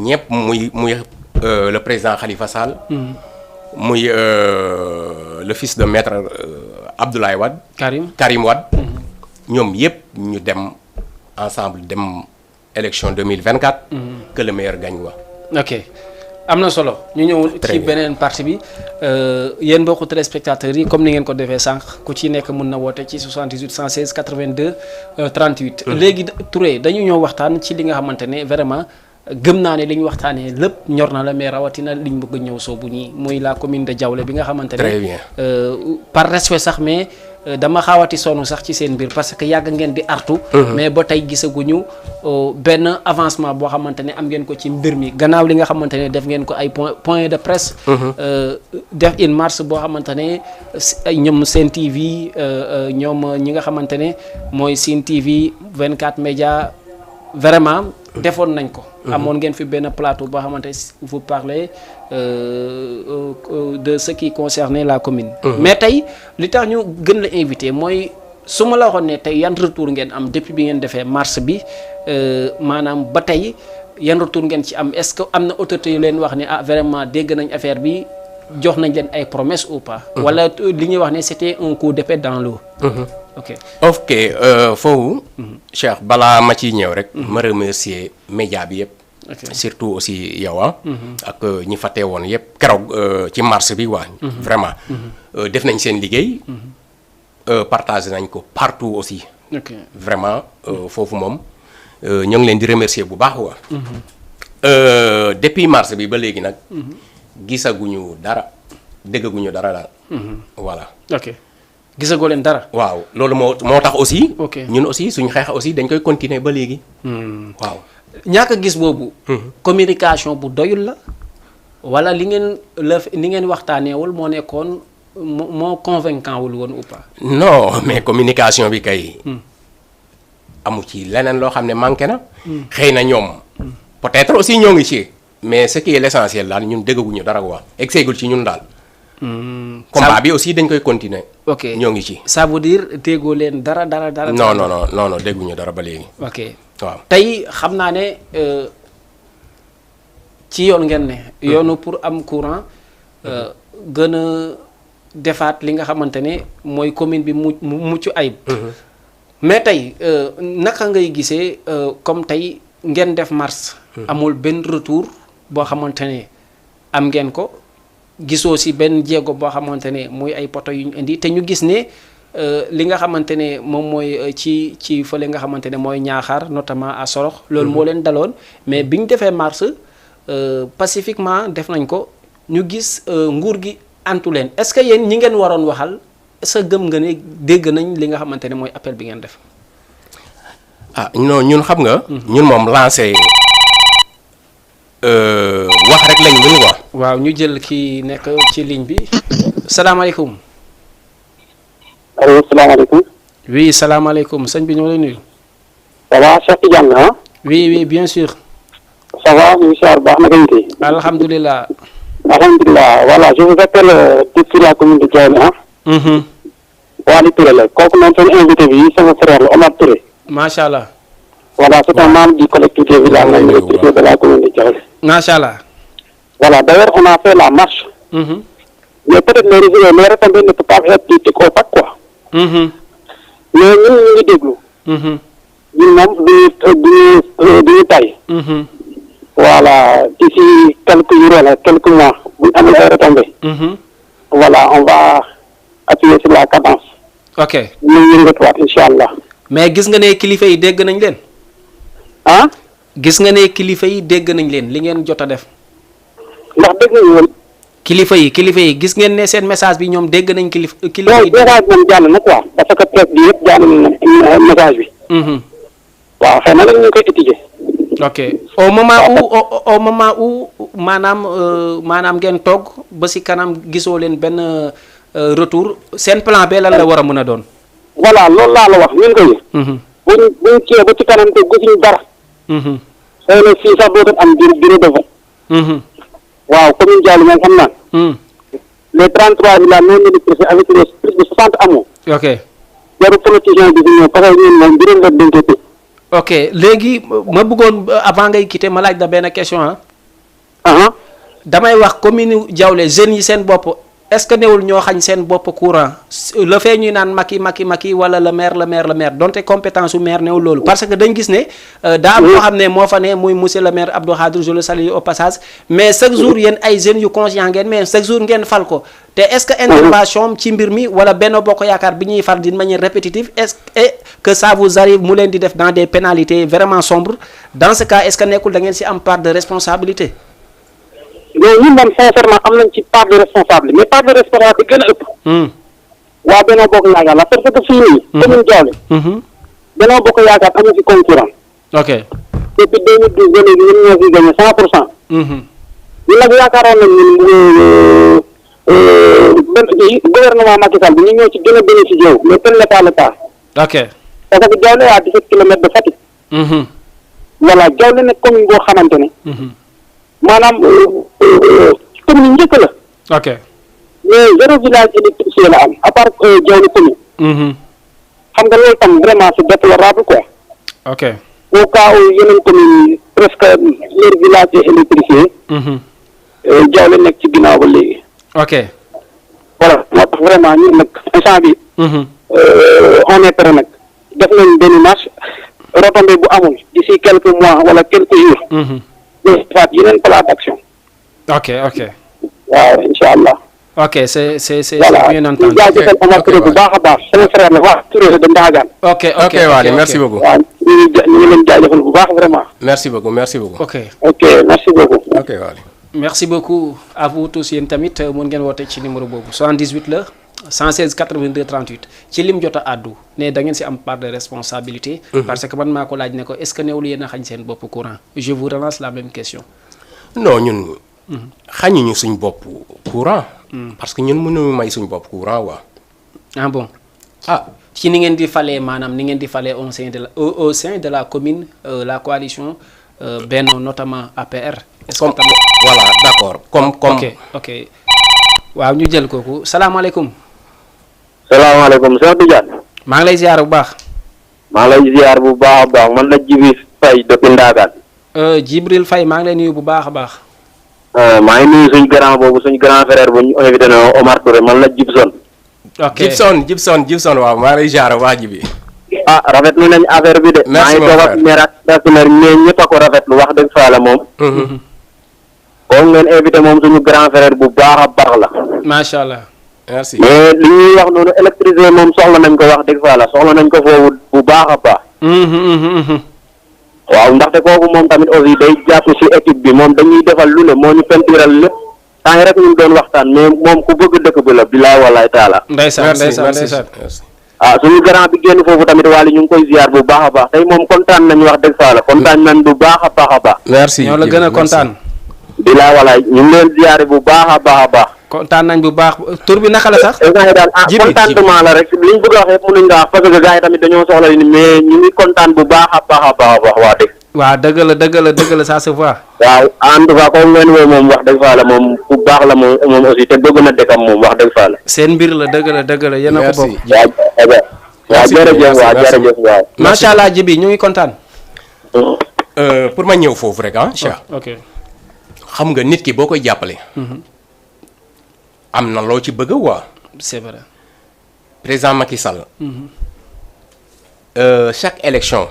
Speaker 2: ñëpp muy le président Khalifa Sall. muy le fils de maître Abdoulaye Wade. Karim Wade. ñoom yëpp ñu dem ensemble dem élection 2024. que le meilleur gagne wa.
Speaker 1: ok am na solo ñu ñëw ci beneen partie bi yéen mbokku téléspectateurs yi comme ni ngeen ko defee sànq ku ci nekk mën na woote ci 78 116 82 38. léegi Touré dañu ñëw waxtaan ci li nga xamante ne vraiment gëm naa ne li ñu waxtaanee lépp ñor na la mais rawatina liñ bëgg a ñëw soobu ñii muy la commune de Diaoulé bi nga xamante ne.
Speaker 2: très bien
Speaker 1: par respect sax mais dama xaawati sonn sax ci seen mbir parce que yàgg ngeen di artu. mais ba tey gisaguñu benn avancement boo xamante ne am ngeen ko ci mbir mi gannaaw li nga xamante ne def ngeen ko ay point de presse. def une marche boo xamante ne ñoom Sen TV ñoom ñi nga xamante ne mooy Sen TV 24 médias vraiment defoon nañ ko. amoon ngeen fi benn plateau boo xamante vous parlez de ce qui concernait la commune. mais tey li tax ñu gën la invité mooy su ma la waxoon ne tey yan retour ngeen am depuis bi ngeen defee marche bi maanaam ba tey yan retour ngeen ci am est-ce que am na autorité yu leen wax ne vraiment dégg nañ affaire bi jox nañ leen ay promesses ou pas. wala li ñuy wax ne c'était un coup d'épée dans l'eau.
Speaker 2: ok foofu. Cheikh balaa ma ciy ñëw rek. ma remercier média bi yëpp. surtout aussi yow ak ñi fa teewoon yëpp keroog ci marche bi waa. vraiment def nañ seen liggéey. partagé nañ ko partout aussi. vraiment foofu moom ñoo ngi leen di remercier bu baax waa. depuis marche bi ba léegi nag. gisaguñu dara déggaguñu dara daal. voilà. gisagoo leen dara. waaw loolu moo tax aussi. ñun aussi suñu xeex aussi dañ koy continuer ba léegi. waaw.
Speaker 1: ñaaka gis boobu. communication bu doyul la. wala li ngeen waxtaaneewul moo nekkoon moo convaincant wul woon ou pas.
Speaker 2: non mais communication bi kay. amu ci leneen loo xam ne manqué na. xëy na ñoom. peut-être aussi ñoo ngi ci. mais ce qui est l'essentiel daal ñun déggaguñu dara quoi egseegul ci ñun daal. combat bi aussi dañ koy continuer. ñoo ngi ci. ça veut dire déggoo leen dara. non dégguñu dara ba léegi. waaw
Speaker 1: tey xam naa ne ci yoon ngeen ne. yoonu pour am courant gën a defaat li nga xamante ne mooy commune bi mu mucc ayib. mais tey naka ngay gisee comme tey ngeen def marche. amul benn retour boo xamante ne am ngeen ko. gisoo si benn jéego boo xamante ne muy ay poto yu ñu indi te ñu gis ne li nga xamante ne moom mooy ci fële nga xamante ne mooy Ñaaxaar notamment à Sorox loolu moo leen daloon mais bi ñu defee marche pacifiquement def nañ ko ñu gis nguur gi antu leen est-ce que yéen ñi ngeen waroon waxal est-ce que gëm nga ne dégg nañ li nga xamante ne mooy appel bi ngeen def.
Speaker 2: non ñun xam nga. ñun moom lancé. wax rek lañ mën quoi.
Speaker 1: waaw ñu jël ki nekk ci ligne bi. salaamaaleykum.
Speaker 3: allo salaamaaleykum.
Speaker 1: oui salaamaaleykum sëñ bi ñoo lay nuyu.
Speaker 3: ça va Cheikh Tidiane ah.
Speaker 1: oui bien sûr.
Speaker 3: ça va monsieur Ar baax na nga ñu.
Speaker 1: alhamdulilah.
Speaker 3: voilà je vous appelle depuis la commune de Diaoulé ah. Waly Touré la kooku noonu seen invité bi sama frère la Omar Touré.
Speaker 1: macha allah.
Speaker 3: voilà c'est un membre du collectif des villages de la commune de Diaoulé.
Speaker 1: macha allah.
Speaker 3: Voilà, d'ailleurs, on a fait la marche. Mais peut-être les retombées ne peuvent pas être critiques opaques, quoi. Mais nous, nous nous déglou. ñun moom duñu tay. Voilà, d'ici quelques jours wala quelques mois bu ñu amee ay retombées. Voilà, on va appuyer sur la cadence.
Speaker 1: ok
Speaker 3: ñu yëngatuwaat incha allah.
Speaker 1: mais gis nga ne kilifa yi dégg nañ leen.
Speaker 3: ah.
Speaker 1: gis nga ne kilifa yi dégg nañ leen li ngeen jot a def.
Speaker 3: ndax dégg nañu woon.
Speaker 1: kilifa yi gis ngeen ne seen message bi ñoom dégg nañ kilifa yi.
Speaker 3: message moom jàll na quoi parce que presse bi yëpp jàll na message bi. waaw xëy na nag ñu koy étudier.
Speaker 1: ok au moment où maanaam ngeen toog ba si kanam gisoo leen benn retour seen plan B lan la war a mën a doon.
Speaker 3: voilà loolu laa la wax ñun koy. buñ cee ba ci kanam te gisuñu dara. xëy na fii sax dootul am bureau de vote. waaw commune Dialy moom xam naa. les 33 villas non électrifiées avec les plus de 60 hameaux.
Speaker 1: ok
Speaker 3: jarul politicien bi di ñëw parce que ñun moom bureau de vote dañ koy tëj.
Speaker 1: ok léegi ma bëggoon avant ngay quitter ma laaj la benn question ah. damay wax commune Diaoulé jeunes yi seen bopp est-ce que newul ñoo xañ seen bopp courant le fait ñuy naan Macky wala le maire donte compétence su maire newul loolu parce que dañ gis ne daa am loo xam ne moo fa ne muy monsieur le maire Abdou Khadre je le salue au passage mais chaque jour yéen ay jeunes yu conscient ngeen mais chaque jour ngeen fal ko te est-ce que intervention ci mbir mi wala Benno Bokk Yaakaar bi ñuy fal d'une manière répétitive est-ce que ça vous arrive mu leen di def dans des pénalités vraiment sombres dans ce cas est-ce que nekkul da ngeen ci am part de responsabilité.
Speaker 3: mais ñun moom sincèrement am nañ ci part de responsable mais part de responsable gën a ëpp. waa Benno Bokk Yaakaar la parce que fii nii. commune Diaoulé. Benno Bokk Yaakaar amu fi concurrent.
Speaker 1: ok
Speaker 3: depuis 2012 ba léegi ñun ñoo fi gagné 100%. ñun nag yaakaaroon nañ ñun gouvernement Macky Sall bi ñu ñoo ci gën a bénéficié wu mais tel n'est pas le cas.
Speaker 1: ok
Speaker 3: parce que Diaoulé à 17 kilomètres de Fatick. voilà Diaoulé nag commune boo xamante ne. maanaam commune njëkk la.
Speaker 1: ok
Speaker 3: mais 0 village électrifié la am à part Diaoulé commune. xam nga loolu tam vraiment c'est déplorable quoi.
Speaker 1: ok
Speaker 3: au cas où yeneen commune yi presque leur village est électrifié. Diaoulé nekk ci ginnaaw ba léegi.
Speaker 1: ok
Speaker 3: voilà moo tax vraiment ñun nag instant bi on est prêt nag def nañ benn marche retombée bu amul d'ici quelques mois wala quelques jours. faat yeneen plan d'action.
Speaker 1: ok
Speaker 3: waaw incha allah.
Speaker 1: ok c'est
Speaker 3: voilà
Speaker 1: bien entendu.
Speaker 3: ñu jaajëfal Omar Touré bu baax a baax sama frère la waa Touré de Ndagan.
Speaker 2: ok Waly merci beaucoup.
Speaker 3: waaw ñu ngi leen jaajëfal bu baax vraiment.
Speaker 2: merci beaucoup.
Speaker 1: ok
Speaker 3: merci beaucoup.
Speaker 2: ok Waly.
Speaker 1: merci beaucoup à vous tous yéen tamit mun ngeen woote ci numéro boobu 78 la 116 82 38 ci lim jot a àddu ne da ngeen si am part de responsabilité. parce que man maa ko laaj ne ko est-ce que newul yéen a xañ seen bopp courant je vous relance la même question.
Speaker 2: non ñun. xañuñu suñ bopp courant. parce que ñun mënuñu may suñ bopp courant waa.
Speaker 1: ah bon ci ni ngeen di falee maanaam ni ngeen di falee au sein de la commune la coalition Benno notamment APR. est-ce que tamit
Speaker 2: voilà d'accord comme.
Speaker 1: ok waaw ñu jël kooku salaamaaleykum.
Speaker 3: salaamaaleykum Cheikh Tidiane.
Speaker 1: maa ngi lay ziar bu baax.
Speaker 3: maa ngi lay ziar bu baax a baax man la Jibril Faye depuis Ndagan.
Speaker 1: Jibril Faye maa ngi lay nuyu bu baax a baax.
Speaker 3: maa ngi nuyu suñ grand frère bu ñu invité na Omar Touré man la Gibson.
Speaker 1: ok
Speaker 2: Gibson waaw maa ngi lay ziar waa ji bi.
Speaker 3: rafetlu nañ affaire bi de.
Speaker 2: merci mon frère
Speaker 3: maa ngi toog ak mais ñëpp a ko rafetlu wax dëgg fa la moom. kon ngeen invité moom suñu grand frère bu baax a baax la.
Speaker 1: macha allah.
Speaker 2: merci
Speaker 3: mais li ñuy wax noonu électricité moom soxla nañ ko wax dëgg fa la soxla nañ ko foofu bu baax a baax. waaw ndaxte kooku moom tamit aussi day jàpp ci équipe bi moom dañuy defal lu ne moo ñu pentiral lépp temps yi rek ñu doon waxtaan mais moom ku bëgg dëkk bi la bilaay wallaay taala.
Speaker 1: ndeysaan
Speaker 3: suñu grand bi génn foofu tamit Waly ñu ngi koy ziar bu baax a baax tey moom kontaan nañ wax dëgg fa la kontaan nañ bu baax a baax a baax.
Speaker 2: merci
Speaker 1: ñoo la gën a kontaan.
Speaker 3: bilaay wallaay ñu ngi leen ziare bu baax a baax a baax.
Speaker 1: kontaan nañ bu baax tur bi naka la sax.
Speaker 3: daal contentement la rek liñ bëgg a wax yëpp mënuñ nga wax parce que gars yi tamit dañoo soxla ni mais ñu ngi kontaan bu baax a baax a baax a baax waa dëgg.
Speaker 1: waaw dëgg la ça se voit.
Speaker 3: waaw en tout cas comme ngeen woo moom wax dëgg fa la moom bu baax la moom aussi te bëgg na dëkkam moom wax dëgg fa la.
Speaker 1: seen mbir la dëgg la yéen a ko bokk.
Speaker 3: waaw jërëjëf waaw.
Speaker 1: macha allah Jibi ñu ngi kontaan.
Speaker 2: pour ma ñëw foofu rek Cheikh.
Speaker 1: ok
Speaker 2: xam nga nit ki boo koy jàppale. am na loo ci bëgg waa.
Speaker 1: c'est vrai.
Speaker 2: président Macky Sall. chaque élection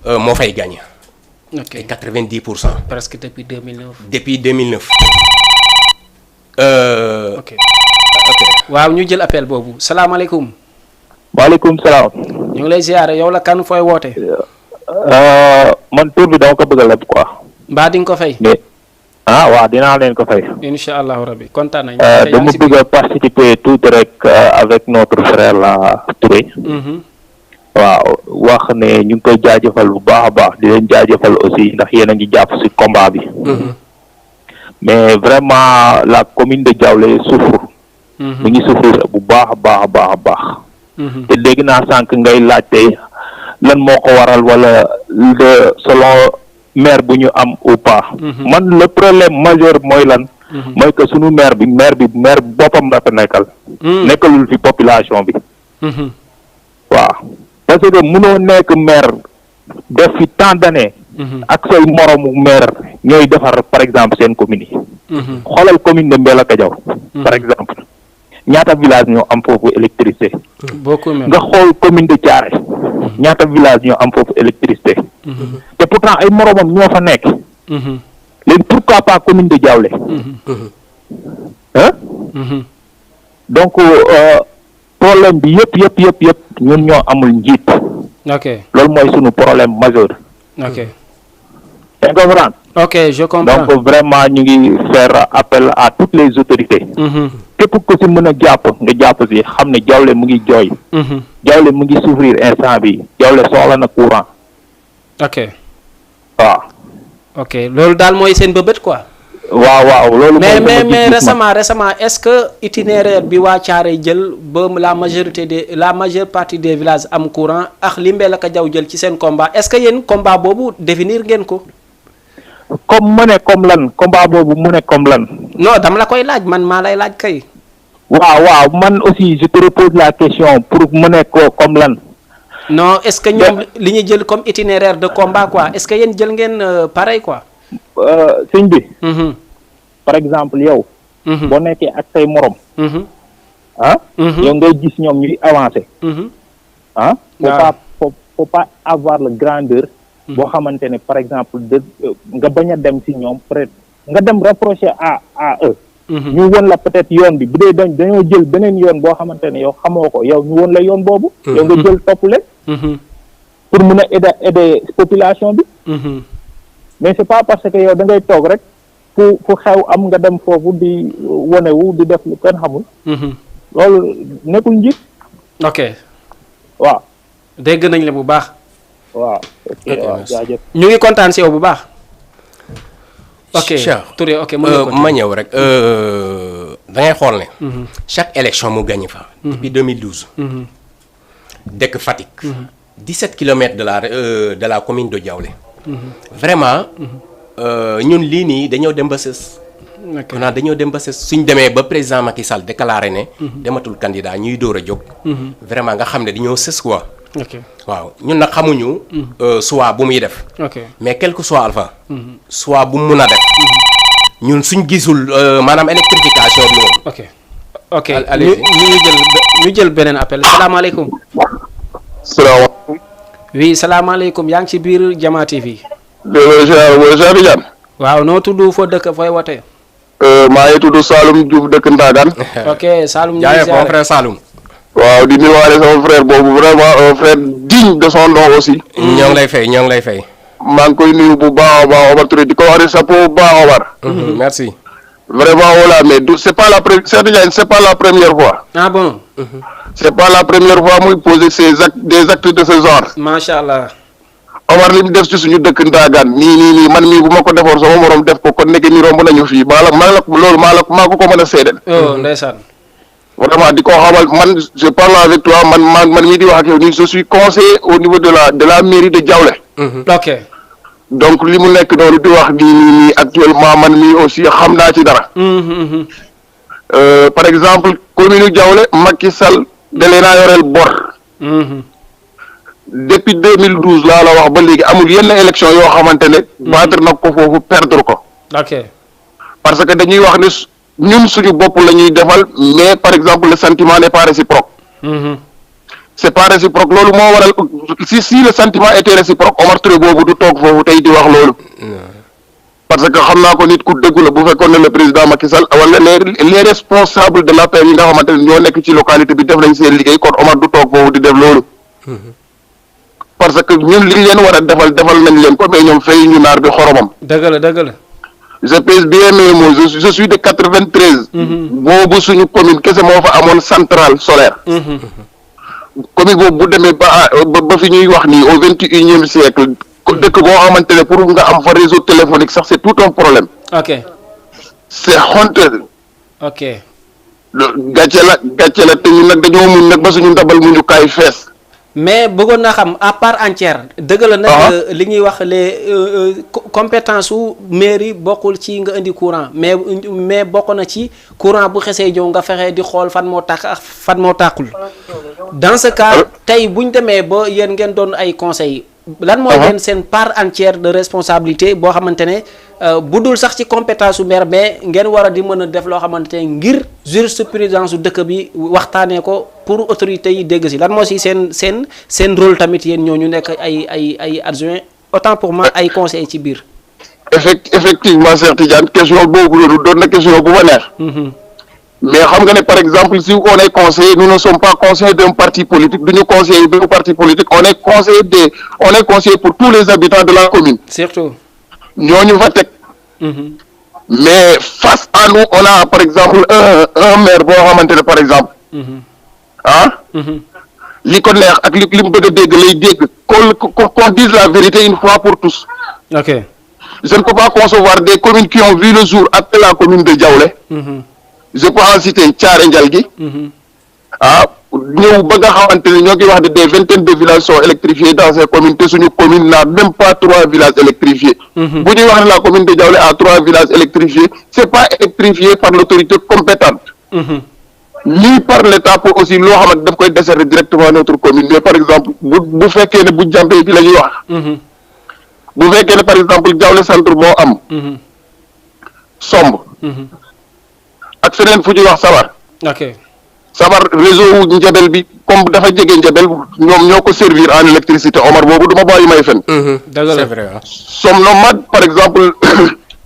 Speaker 2: moo fay gagné.
Speaker 1: ok
Speaker 2: et 90%.
Speaker 1: presque depuis 2009.
Speaker 2: depuis 2009.
Speaker 1: ok waaw ñu jël appel boobu salaamaaleykum.
Speaker 4: waaleykum salaam.
Speaker 1: ñu ngi lay ziare yow la kan fooy woote.
Speaker 4: man tur bi dama ko bëgg a leb quoi.
Speaker 1: mbaa di nga ko fay.
Speaker 4: mais waaw dinaa leen ko fay.
Speaker 1: incha allahu rabbi kontaan nañu.
Speaker 4: dama bëgg a participer tuuti rek avec notre frère la Touré. waaw wax ne ñu ngi koy jaajëfal bu baax a baax di leen jaajëfal aussi ndax yéen a ngi jàpp ci combat bi. mais vraiment la commune de Diaoulé souffre. mu ngi souffrir bu baax a baax a baax a baax. te dégg naa sànq ngay laajte lan moo ko waral wala selon maire bu ñu am ou pas. man le problème majeur mooy lan. mooy que sunu maire bi boppam la fa nekkal. nekkalul fi population bi. waaw parce que mënoo nekk maire def fi tant d'années. ak say moromu maire ñooy defar par exemple seen commune yi. xoolal commune de Mbellacadiao par exemple. ñaata village ñoo am foofu électricité. nga xool commune de Thiaré. ñaata village ñoo am foofu électricité. te pourtant ay moromam ñoo fa nekk. léegi pourquoi pas commune de Diaoulé. donc problème bi yëpp ñun ñoo amul njiit.
Speaker 1: ok
Speaker 4: loolu mooy sunu problème majeur.
Speaker 1: ok.
Speaker 4: yaa ngi comprendre.
Speaker 1: ok je comprends
Speaker 4: donc vraiment ñu ngi faire appel à toutes les autorités. képp ku si mën a jàpp nga jàpp si xam ne Diaoulé mu ngi jooy. Diaoulé mu ngi souffrir instant bi Diaoulé soxla na courant.
Speaker 1: ok.
Speaker 4: waaw.
Speaker 1: ok loolu daal mooy seen bëbët quoi.
Speaker 4: waaw loolu.
Speaker 1: mais récemment est-ce que itinéraire bi waa Thiaré jël ba la majeure partie des villages am courant ak li Mbellacadiao jël ci seen combat est-ce que yéen combat boobu définir ngeen ko.
Speaker 4: comme mu ne comme lan combat boobu mu ne comme lan.
Speaker 1: non dama la koy laaj man maa lay laaj kay.
Speaker 4: waaw man aussi je te repose la question pour mu ne ko comme lan.
Speaker 1: non est-ce que ñoom li ñu jël comme itinéraire de combat quoi est-ce que yéen jël ngeen pareil quoi.
Speaker 4: sëñ bi. par exemple yow. boo nekkee ak say morom. yow ngay gis ñoom ñuy avancer. faut pas avoir la grandeur. boo xamante ne par exemple nga bañ a dem ci ñoom peut-être nga dem rapprocher à eux. ñu won la peut-être yoon bi bu dee dañoo jël beneen yoon boo xamante ne yow xamoo ko yow ñu won la yoon boobu. yow nga jël topp leen. pour mun a aider population bi. mais c'est pas parce que yow da ngay toog rek fu xew am nga dem foofu di wonewu di def lu kenn xamul. loolu nekkul njiit.
Speaker 1: ok.
Speaker 4: waaw.
Speaker 1: dégg nañ la bu baax.
Speaker 4: waaw ok waaw jaajëf.
Speaker 1: ñu ngi kontaan si yow bu baax. ok Touré ok
Speaker 2: ma ñëw rek da ngay xool ne. chaque élection mu gagné fa. depuis 2012. dëkk Fatick. 17 kilomètres de la commune de Diaoulé. vraiment ñun lii nii dañoo dem ba sës. dañoo dem ba sës suñ demee ba président Macky Sall déclaré ne. dematul candidat ñuy door a jóg. vraiment nga xam ne dañoo sës quoi. waaw ñun nag xamuñu. soit bu muy def. mais quel que soit alpha. soit bu mu mun a def. ñun suñ gisul maanaam électrification bi moom.
Speaker 1: ok ñu jël beneen appel salaamaaleykum.
Speaker 5: salaamaaleykum.
Speaker 1: oui salaamaaleykum yaa ngi ci biir Jama TV. waaw noo tudd foo dëkk fooy wootee.
Speaker 5: maa ngi tudd Saloum Diouf dëkk Ndagan.
Speaker 1: ok Saloum ñu ngi
Speaker 2: jaayee mon frère Saloum.
Speaker 5: waaw di nuyuwaale sama frère boobu vraiment un frère digne de son nom aussi.
Speaker 2: ñoo ngi lay fay.
Speaker 5: maa ngi koy nuyu bu baax a baax Omar Touré di ko wax ne chapeau bu baax Omar.
Speaker 2: merci.
Speaker 5: vraiment voilà mais c'est pas la première fois.
Speaker 1: ah bon.
Speaker 5: c'est pas la première fois muy poser des actes de ce genre.
Speaker 1: macha allah.
Speaker 5: Omar li mu def ci suñu dëkk Ndagan nii man mii bu ma ko defoon sama morom def ko kon nekk ni romb nañu fii maa ko mën a seedeel.
Speaker 1: oh ndeysaan.
Speaker 5: vraiment di ko xamal man je parle avec toi man mii di wax ak yow nii je suis conseiller au niveau de la mairie de Diaoulé.
Speaker 1: ok.
Speaker 5: donc li mu nekk noonu di wax nii actuellement man mii aussi xam naa ci dara. par exemple commune Diaoulé Macky Sall da leen a yoreel bor. depuis 2012 laa la wax ba léegi amul yenn élection yoo xamante ne. battre na ko foofu perdre ko.
Speaker 1: ok.
Speaker 5: parce que dañuy wax ne ñun suñu bopp la ñuy defal mais par exemple le sentiment n'est pas réciproque. c'est pas réciproque loolu moo waral si le sentiment était réciproque Omar Touré boobu du toog foofu tey di wax loolu parce que xam naa ko nit ku dëggu la bu fekkoon ne le président Macky Sall wala les responsables de l'APR yi nga xamante ne ñoo nekk ci localité bi def nañ seen liggéey kon Omar du toog foofu di def loolu parce que ñun liñ leen war a defal nañ leen ko mais ñoom fay ñu naar bi xoromam.
Speaker 1: dëgg la.
Speaker 5: je pèse bien mes mots je suis de 93. boobu suñu commune kese moo fa amoon centrale solaire. commune boobu bu demee ba fi ñuy wax nii au 21e siècle dëkk boo xamante ne pour nga am fa réseau téléphonique sax c'est tout un problème.
Speaker 1: ok
Speaker 5: c'est honteux.
Speaker 1: ok
Speaker 5: gàcce la te ñun nag dañoo mun nag ba suñu ndabal mu ñu kaay fees.
Speaker 1: mais bëggoon naa xam à part entière. dëgg la nag li ñuy wax les compétences su mairie bokkul ci nga indi courant mais bokk na ci courant bu xesee ñëw nga fexe di xool fan moo tàkk ak fan moo tàkkul. dans ce cas tey bu ñu demee ba yéen ngeen doon ay conseils. lan mooy leen seen part entière de responsabilité boo xamante ne bu dul sax ci compétence su maire mais ngeen war a di mën a def loo xamante ne ngir jurisprudence su dëkk bi waxtaanee ko pour autorités yi dégg si lan moo si seen rôle tamit yéen ñoo ñu nekk ay adjoint autant pour moi ay conseillers ci biir.
Speaker 5: effectivement Cheikh Tidiane question boobu loolu doon na question bu ma neex. mais xam nga ne par exemple si on est conseiller nous ne sommes pas conseillers d'un parti politique duñu conseiller d'un parti politique on est conseiller pour tous les habitants de la commune.
Speaker 1: surtout.
Speaker 5: ñooñu fa teg. mais face à nous on a par exemple un maire boo xamante ne par exemple. li ko neex ak li mu bëgg a dégg lay dégg qu'on dise la vérité une fois pour tous.
Speaker 1: ok
Speaker 5: je ne peux pas concevoir des communes qui ont vu le jour après la commune de Diaoulé. je peux en citer Thiaré Ndialgui. ñëw ba nga xamante ne ñoo ngi wax ne des vingtaines de villages sont électrifiés dans ces communes te suñu commune n'a même pas 3 villages électrifiés. bu ñuy wax ne la commune de Diaoulé a 3 villages électrifiés c'est pas électrifié par l'autorité compétente. ni par l'État pour aussi loo xamante daf koy desservir directement notre commune mais par exemple bu fekkee ne bu jàmbee bi la ñuy wax. bu fekkee ne par exemple Diaoulé centre moo am. somb. ak feneen fu ñuy wax Sabar.
Speaker 1: ok
Speaker 5: Sabar réseau wu Njabel bi comme dafa jege Njabel ñoom ñoo ko servir en électricité Omar boobu du ma bàyyi may fen.
Speaker 2: c'est vrai.
Speaker 5: Somnomad par exemple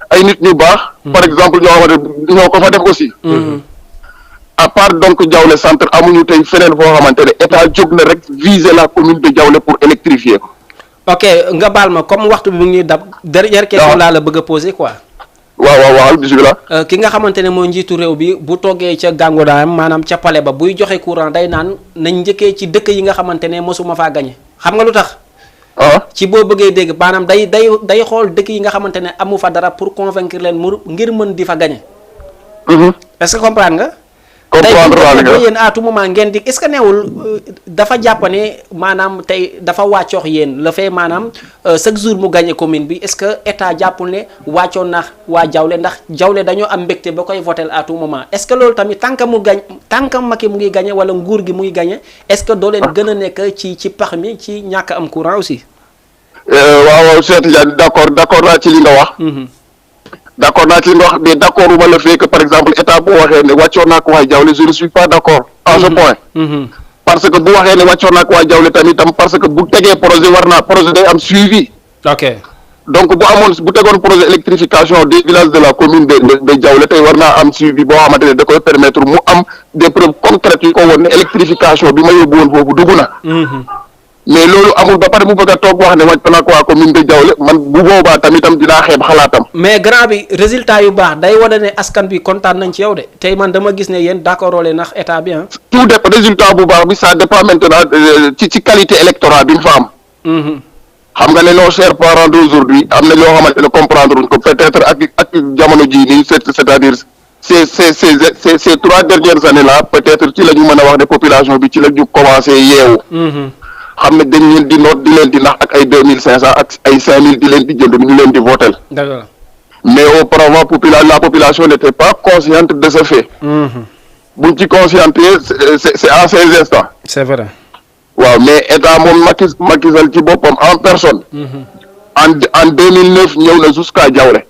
Speaker 5: ay nit ñu baax. par exemple ñoo xamante ñoo ko fa def aussi. à part donc Diaoulé centre amuñu tey feneen foo xamante ne état jóg na rek viser la commune de Diaoulé pour électrifier ko.
Speaker 1: ok nga baal ma comme waxtu bi mu ngi dab. dernière question laa la bëgg a poser quoi.
Speaker 5: waaw bismillah.
Speaker 1: ki nga xamante ne mooy njiitu réew bi bu toggee ca gàngodaayam maanaam ca palais ba buy joxe courant day naan nañ njëkkee ci dëkk yi nga xamante ne mosuma faa gañe xam nga lu tax. ci boo bëggee dégg maanaam day xool dëkk yi nga xamante ne amu fa dara pour convaincre leen ngir mën di fa gañe. est-ce que comprendre nga. tey yéen à tout moment ngeen di est-ce que neewul dafa jàpp ne maanaam tey dafa wàccoox yéen la fay maanaam chaque jour mu gagné commune bi est-ce que état jàppul ne wàccoon na waa Diaoulé ndax Diaoulé dañoo am mbégte ba koy voter à tout moment est-ce que loolu tamit tant que Macky mu ngi gagné wala nguur gi mu ngi gagné est-ce que doo leen gën a nekk ci pax mi ci ñàkk am courant aussi.
Speaker 5: waaw Cheikh Tidiane d'accord naa ci li nga wax. d'accord naa ci li nga wax mais d'accord uma le fait que par exemple état bu waxee ne wàccoon naa ko waa Diaoulé je ne suis pas d'accord à ce point. parce que bu waxee ne wàccoon naa ko waa Diaoulé tamit parce que bu tegee projet day am suivi.
Speaker 1: ok
Speaker 5: donc bu tegoon projet électrification des villages de la commune de Diaoulé tey war naa am suivi boo xamante ne da koy permettre mu am des preuves concrètes yu ko woon ne électrification bi ma yóbbu woon foofu dugg na. mais loolu amul ba pare mu bëgg a toog wax ne wàcc na ko waa commune de Diaoulé man bu boobaa tamitam dinaa xeeb xalaatam. mais
Speaker 1: grand bi résultat yu baax day wane ne askan bi kontaan nañ ci yow de tey man dama gis ne yéen d'accord leen ndax état bi
Speaker 5: tout dépend résultat bu baax bi ça dépend maintenant ci qualité électorale bi mu fa am. xam nga ne nos chers parents d'aujourd'hui am na ñoo xamante ne comprendre wuñ ko peut-être ak jamono jii nii c'est-à-dire ces 3 dernières années là peut-être ci la ñu mën a wax ne population bi ci la ñu commencé yeewu. xam ne dañ leen di noot di leen di nax ak ay 2500 ak ay 5000 di leen di jënd ñu leen di votel.
Speaker 1: d'accord.
Speaker 5: mais auparavant la population n'était pas consciente de ce fait. buñ ci consciente c'est à ces instants.
Speaker 1: c'est vrai.
Speaker 5: waaw mais état moom Macky Sall ci boppam en personne. en 2009 ñëw na jusqu'à Diaoulé.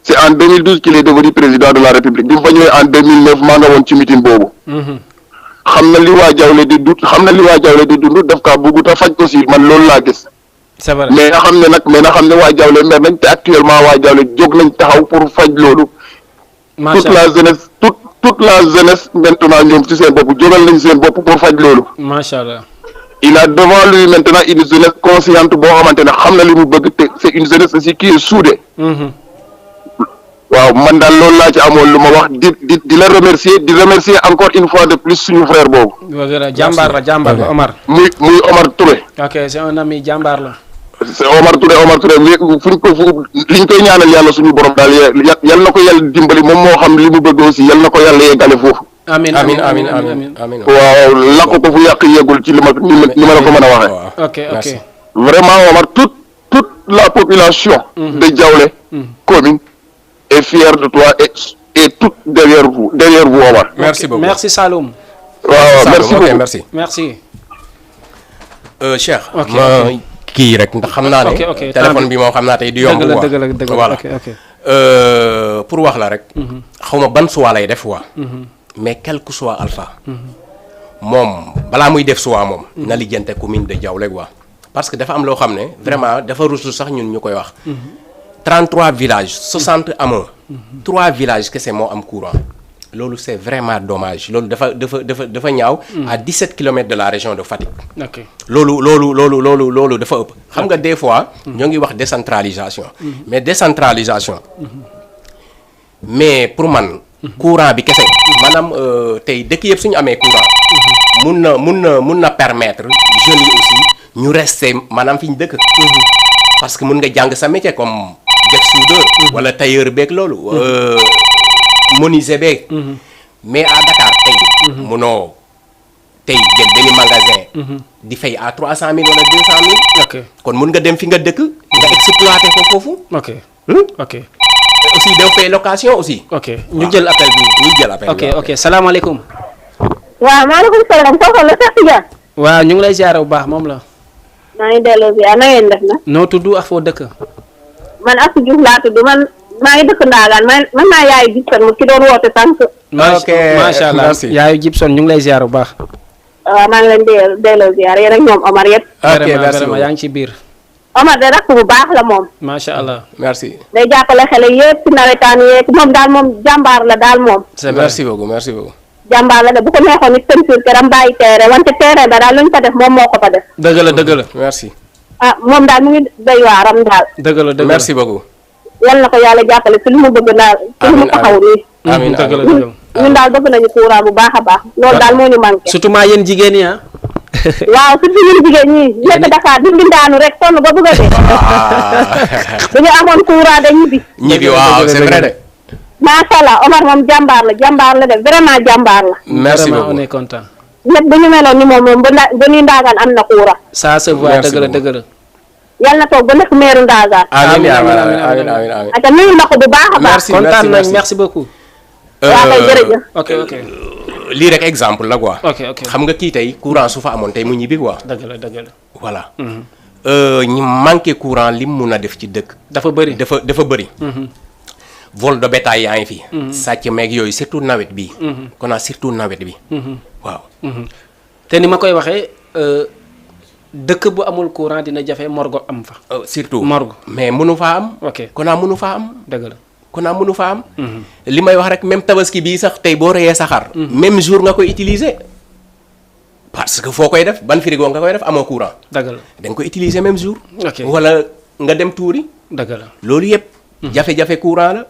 Speaker 5: c'est en 2012 qu'il est devenu président de la République bi mu fa ñëwee en 2009 maa nga woon ci meeting boobu. xam xam na li waa Jawle di dund daf kaa bëggut a faj aussi man loolu laa gis.
Speaker 1: c'est vrai
Speaker 5: mais na xam ne waa Jawle mer nañ te actuellement waa Jawle jóg nañ taxaw pour faj loolu. toute la jeunesse maintenant ñoom ci seen bopp jógal nañ seen bopp pour faj loolu.
Speaker 1: macha allah.
Speaker 5: il a devant lui maintenant une jeunesse consciente boo xamante ne xam na li mu bëgg te c'est une jeunesse aussi qui est soudée. waaw man daal loolu laa ci amoon lu ma wax di la remercier encore une fois de plus suñu frère boobu.
Speaker 1: jàmbaar la Omar.
Speaker 5: muy Omar Touré.
Speaker 1: ok c'est un ami jàmbaar la.
Speaker 5: c'est Omar Touré liñ koy ñaanal yàlla suñu borom daal yal na ko yàlla dimbali moom moo xam li mu bëgg aussi yal na ko yàlla yeggale foofu.
Speaker 2: amiin
Speaker 5: waaw lakk ko fu yàq yeggul ci li ma la ko mën a waxee.
Speaker 1: ok
Speaker 5: vraiment Omar toute la population. de Diaoulé commune est fière de toi et toute derrière vous Omar.
Speaker 2: merci beaucoup
Speaker 1: merci Saloum.
Speaker 5: waaw
Speaker 1: merci.
Speaker 2: Cheikh. ma kii rek ndax xam naa ne. téléphone bi moom xam naa tey du yomb.
Speaker 1: dëgg la
Speaker 2: voilà pour wax la rek. xaw ma ban choix lay def waa. mais quel que soit Alpha. moom balaa muy def choix moom. na lijjante commune de Diaoulé quoi. parce que dafa am loo xam ne vraiment dafa rusu sax ñun ñu koy wax. 33 villages 60 hameaux. 3 villages kese moo am courant. loolu c'est vraiment dommage loolu dafa ñaaw. à 17 kilomètres de la région de Fatick.
Speaker 1: ok
Speaker 2: loolu dafa ëpp. xam nga des fois. ñoo ngi wax décentralisation. mais décentralisation. mais pour man. courant bi kese. maanaam tey dëkk yëpp suñu amee courant. mun na permettre jeunes yi aussi ñu rester maanaam fi ñu dëkk. parce que mun nga jàng sa métier comme def soudeur. wala tailleur beeg loolu. menuisier beeg. mais à Dakar tey. munoo tey jël benn magasin. di fay à 300 000 wala 200 000.
Speaker 1: ok
Speaker 2: kon mun nga dem fi nga dëkk. nga exploiter ko foofu.
Speaker 1: ok.
Speaker 2: aussi doo fay location aussi.
Speaker 1: ok ñu jël appel bi. ok salaamaaleykum.
Speaker 6: waaw maaleykum salaam kooku la Cheikh Tidiane.
Speaker 1: waaw ñu ngi lay ziare bu baax moom la.
Speaker 6: maa ngi delloo ziar na ngeen def na.
Speaker 1: noo tudd ak foo dëkk.
Speaker 6: man Asou Diouf laa tudd man maa ngi dëkk Ndaagaan man maa yaayu Gibson mu ki doon woote sànq.
Speaker 2: ok
Speaker 1: macha allah
Speaker 2: merci.
Speaker 1: yaayu Gibson ñu ngi lay ziare bu baax.
Speaker 6: waaw maa ngi leen di delloo ziar yéen ak ñoom Omar yëpp.
Speaker 2: ok merci
Speaker 1: vraiment yaa ngi ci biir.
Speaker 6: Omar de rakk bu baax la moom.
Speaker 1: macha allah.
Speaker 2: merci.
Speaker 6: day jàppale xale yëpp ci nawetaan yeeg moom daal moom jàmbaar la daal moom.
Speaker 1: c'est vrai
Speaker 2: merci beaucoup.
Speaker 6: jàmbaar la de bu ko neexoon nit peinture këram bàyyi terrain wante terrain ba daal lu ñu ko def moom moo ko fa def.
Speaker 1: dëgg la.
Speaker 2: merci.
Speaker 6: ah moom daal mu ngi doy waaram daal.
Speaker 1: dëgg la
Speaker 2: merci beaucoup.
Speaker 6: yal na ko yàlla jàppale ci lu mu bëgg daal. ci lu mu taxaw nii.
Speaker 2: amiin
Speaker 1: dëgg la.
Speaker 6: ñun daal bëgg nañu courant bu baax a baax. loolu daal moo ñu manqué.
Speaker 1: surtout maa yéen jigéen ñi
Speaker 6: waaw surtout ñun jigéen ñi nekk Dakar di mbindaanu rek sonn ba bëgg a dee. bu ñu amoon courant de ñibbi.
Speaker 2: waaw c'est vrai de.
Speaker 6: macha allah Omar moom jàmbaar la de vraiment jàmbaar la.
Speaker 2: merci
Speaker 1: vraiment
Speaker 2: beaucoup
Speaker 1: on est content.
Speaker 6: ñëpp bu ñu meloon ni moom ba ni Ndaagaan am na courant.
Speaker 1: ça se voit
Speaker 2: Merci
Speaker 1: dëgg la.
Speaker 6: yal na toog ba nekk meeru Ndaagaan.
Speaker 2: amiin
Speaker 1: amiin.
Speaker 2: amiin.
Speaker 6: aka nuyu na ko bu baax a baax.
Speaker 2: Merci.
Speaker 1: kontaan nañ merci beaucoup.
Speaker 6: waaw kay jërëjëf.
Speaker 1: ok.
Speaker 2: lii rek exemple la quoi.
Speaker 1: ok.
Speaker 2: xam nga kii tey courant su fa amoon tey mu ñibbi quoi.
Speaker 1: dëgg la.
Speaker 2: voilà. ñi manqué courant lim mun a def ci dëkk.
Speaker 1: dafa bëri.
Speaker 2: dafa bëri. vol de bétail yaa ngi fi. sàcc meeg yooyu surtout nawet bi. kon surtout nawet bi. waaw.
Speaker 1: te ni ma koy waxee dëkk bu amul courant dina jafe morgo am fa.
Speaker 2: surtout
Speaker 1: morgue.
Speaker 2: mais mënu faa am.
Speaker 1: ok
Speaker 2: kon mënu faa am.
Speaker 1: dëgg la.
Speaker 2: kon mënu faa am. li may wax rek même tabaski bii sax tey boo reyee sa xar. même jour nga koy utiliser. parce que foo koy def ban frigo nga koy def amoo courant.
Speaker 1: dëgg la.
Speaker 2: da nga koy utiliser même jour.
Speaker 1: ok
Speaker 2: wala nga dem tuuri.
Speaker 1: dëgg la.
Speaker 2: loolu yëpp. jafe-jafe courant la.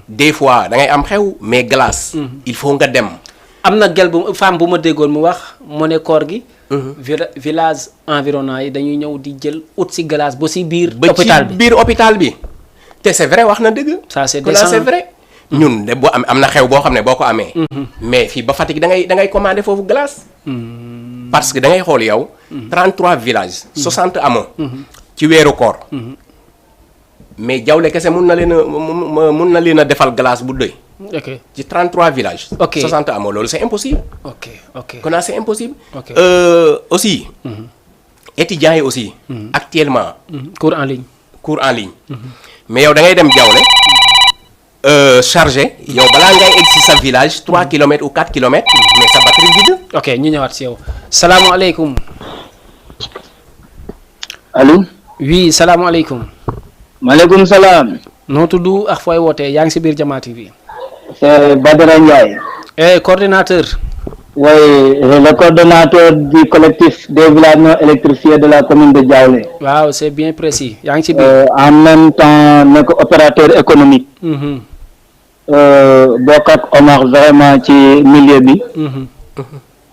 Speaker 2: des fois da ngay am xew mais glace. il faut nga dem.
Speaker 1: am na gel bu femme bu ma déggoon mu wax mu ne koor gi. village environnant yi dañuy ñëw di jël ut si glace ba si biir. hôpital
Speaker 2: ba ci
Speaker 1: bi
Speaker 2: biir hôpital bi. te c'est vrai wax na dëgg.
Speaker 1: ça c'est
Speaker 2: kon
Speaker 1: décent.
Speaker 2: c'est vrai. ñun de boo am na xew boo xam ne boo ko amee. mais fii ba Fatick da ngay commander foofu glace. parce que da ngay xool yow. 33 villages. 60 hameaux. ci weeru koor. mais Diaoulé kese mun na leen a defal glace bu doy.
Speaker 1: ok
Speaker 2: ci 33 villages.
Speaker 1: Ok.
Speaker 2: 60 hameaux loolu c'est impossible.
Speaker 1: ok.
Speaker 2: kon c'est impossible.
Speaker 1: Ok.
Speaker 2: Aussi. étudiants yi aussi. actuellement.
Speaker 1: cours en ligne.
Speaker 2: cours en ligne. mais yow da ngay dem Diaoulé chargé yow balaa ngay egg si sa village 3 kilomètres ou 4 kilomètres mais sa batterie vide.
Speaker 1: ok ñu ñëwaat si yow salaamaaleykum.
Speaker 3: allo.
Speaker 1: oui salaamaaleykum.
Speaker 3: maaleykum salaam.
Speaker 1: noo tudd ak fooy wootee yaa ngi si biir Jama TV.
Speaker 3: c'est Badara Ndiaye.
Speaker 1: coordinateur.
Speaker 3: Oui, le coordonnateur du collectif des villages non électrifiés de la commune de Diaoulé.
Speaker 1: waaw c'est bien précis yaa ngi ci biir.
Speaker 3: En même temps nekk opérateur économique. bokk ak Omar vraiment ci milieu bi.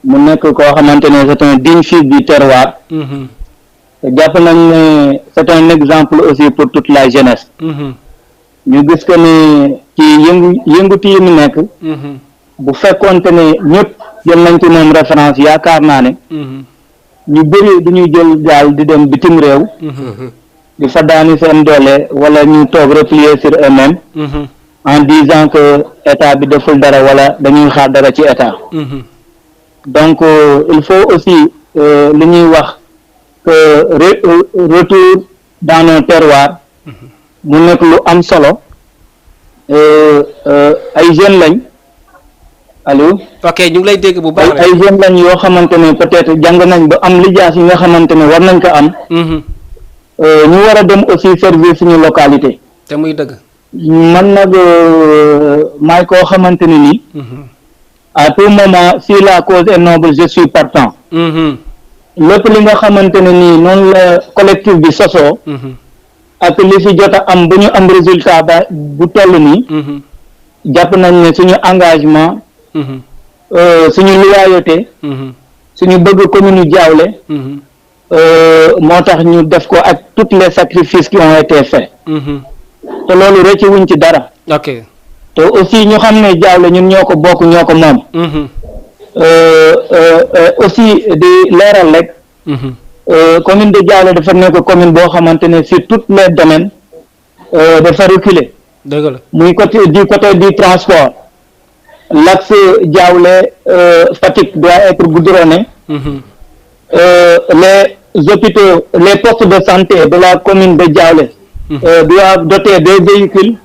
Speaker 3: mu nekk koo xamante ne c'est un digne fils du terroir. jàpp nañ ne c'est un exemple aussi pour toute la jeunesse. ñu gis que ne ci yënguti yi mu nekk. bu fekkoonte ne ñëpp jël nañ ci moom référence yaakaar naa ne. ñu bëri duñuy jël gaal di dem bitim réew. di fa daani seen doole wala ñu toog replier sur eux-mêmes. en disant que état bi deful dara wala dañuy xaar dara ci état. donc il faut aussi li ñuy wax que retour dans nos terroirs. mu nekk lu am solo. ay jeunes lañ. allo.
Speaker 1: ok ñu ngi lay dégg bu baax
Speaker 3: ay jeunes lañ yoo xamante ne peut-être jàng nañ ba am lijaas yi nga xamante ne war nañ ko am. ñu war a dem aussi servir suñu localité.
Speaker 1: te muy dëgg.
Speaker 3: man nag maay koo xamante ne nii. à tout moment si la cause est noble je suis partant. lépp li nga xamante ne nii noonu la collectif bi sosoo. ak li fi jot a am bu ñu am résultat ba bu toll nii. jàpp nañ ne suñu engagement. suñu loyauté. suñu bëgg commune Diaoulé. moo tax ñu def ko ak tous les sacrifices qui ont été faits. te loolu rëcc wuñ ci dara.
Speaker 1: ok
Speaker 3: te aussi ñu xam ne Diaoulé ñun ñoo ko bokk ñoo ko moom. aussi di leeral rek. commune de Diaoulé dafa nekk commune boo xamante ne sur tous les domaines dafa reculer.
Speaker 1: dëgg la
Speaker 3: muy côté du transport. l'axe Diaoulé Fatick doit être goudronné. Les hôpitaux, les postes de santé de la commune de Diaoulé doivent doter des véhicules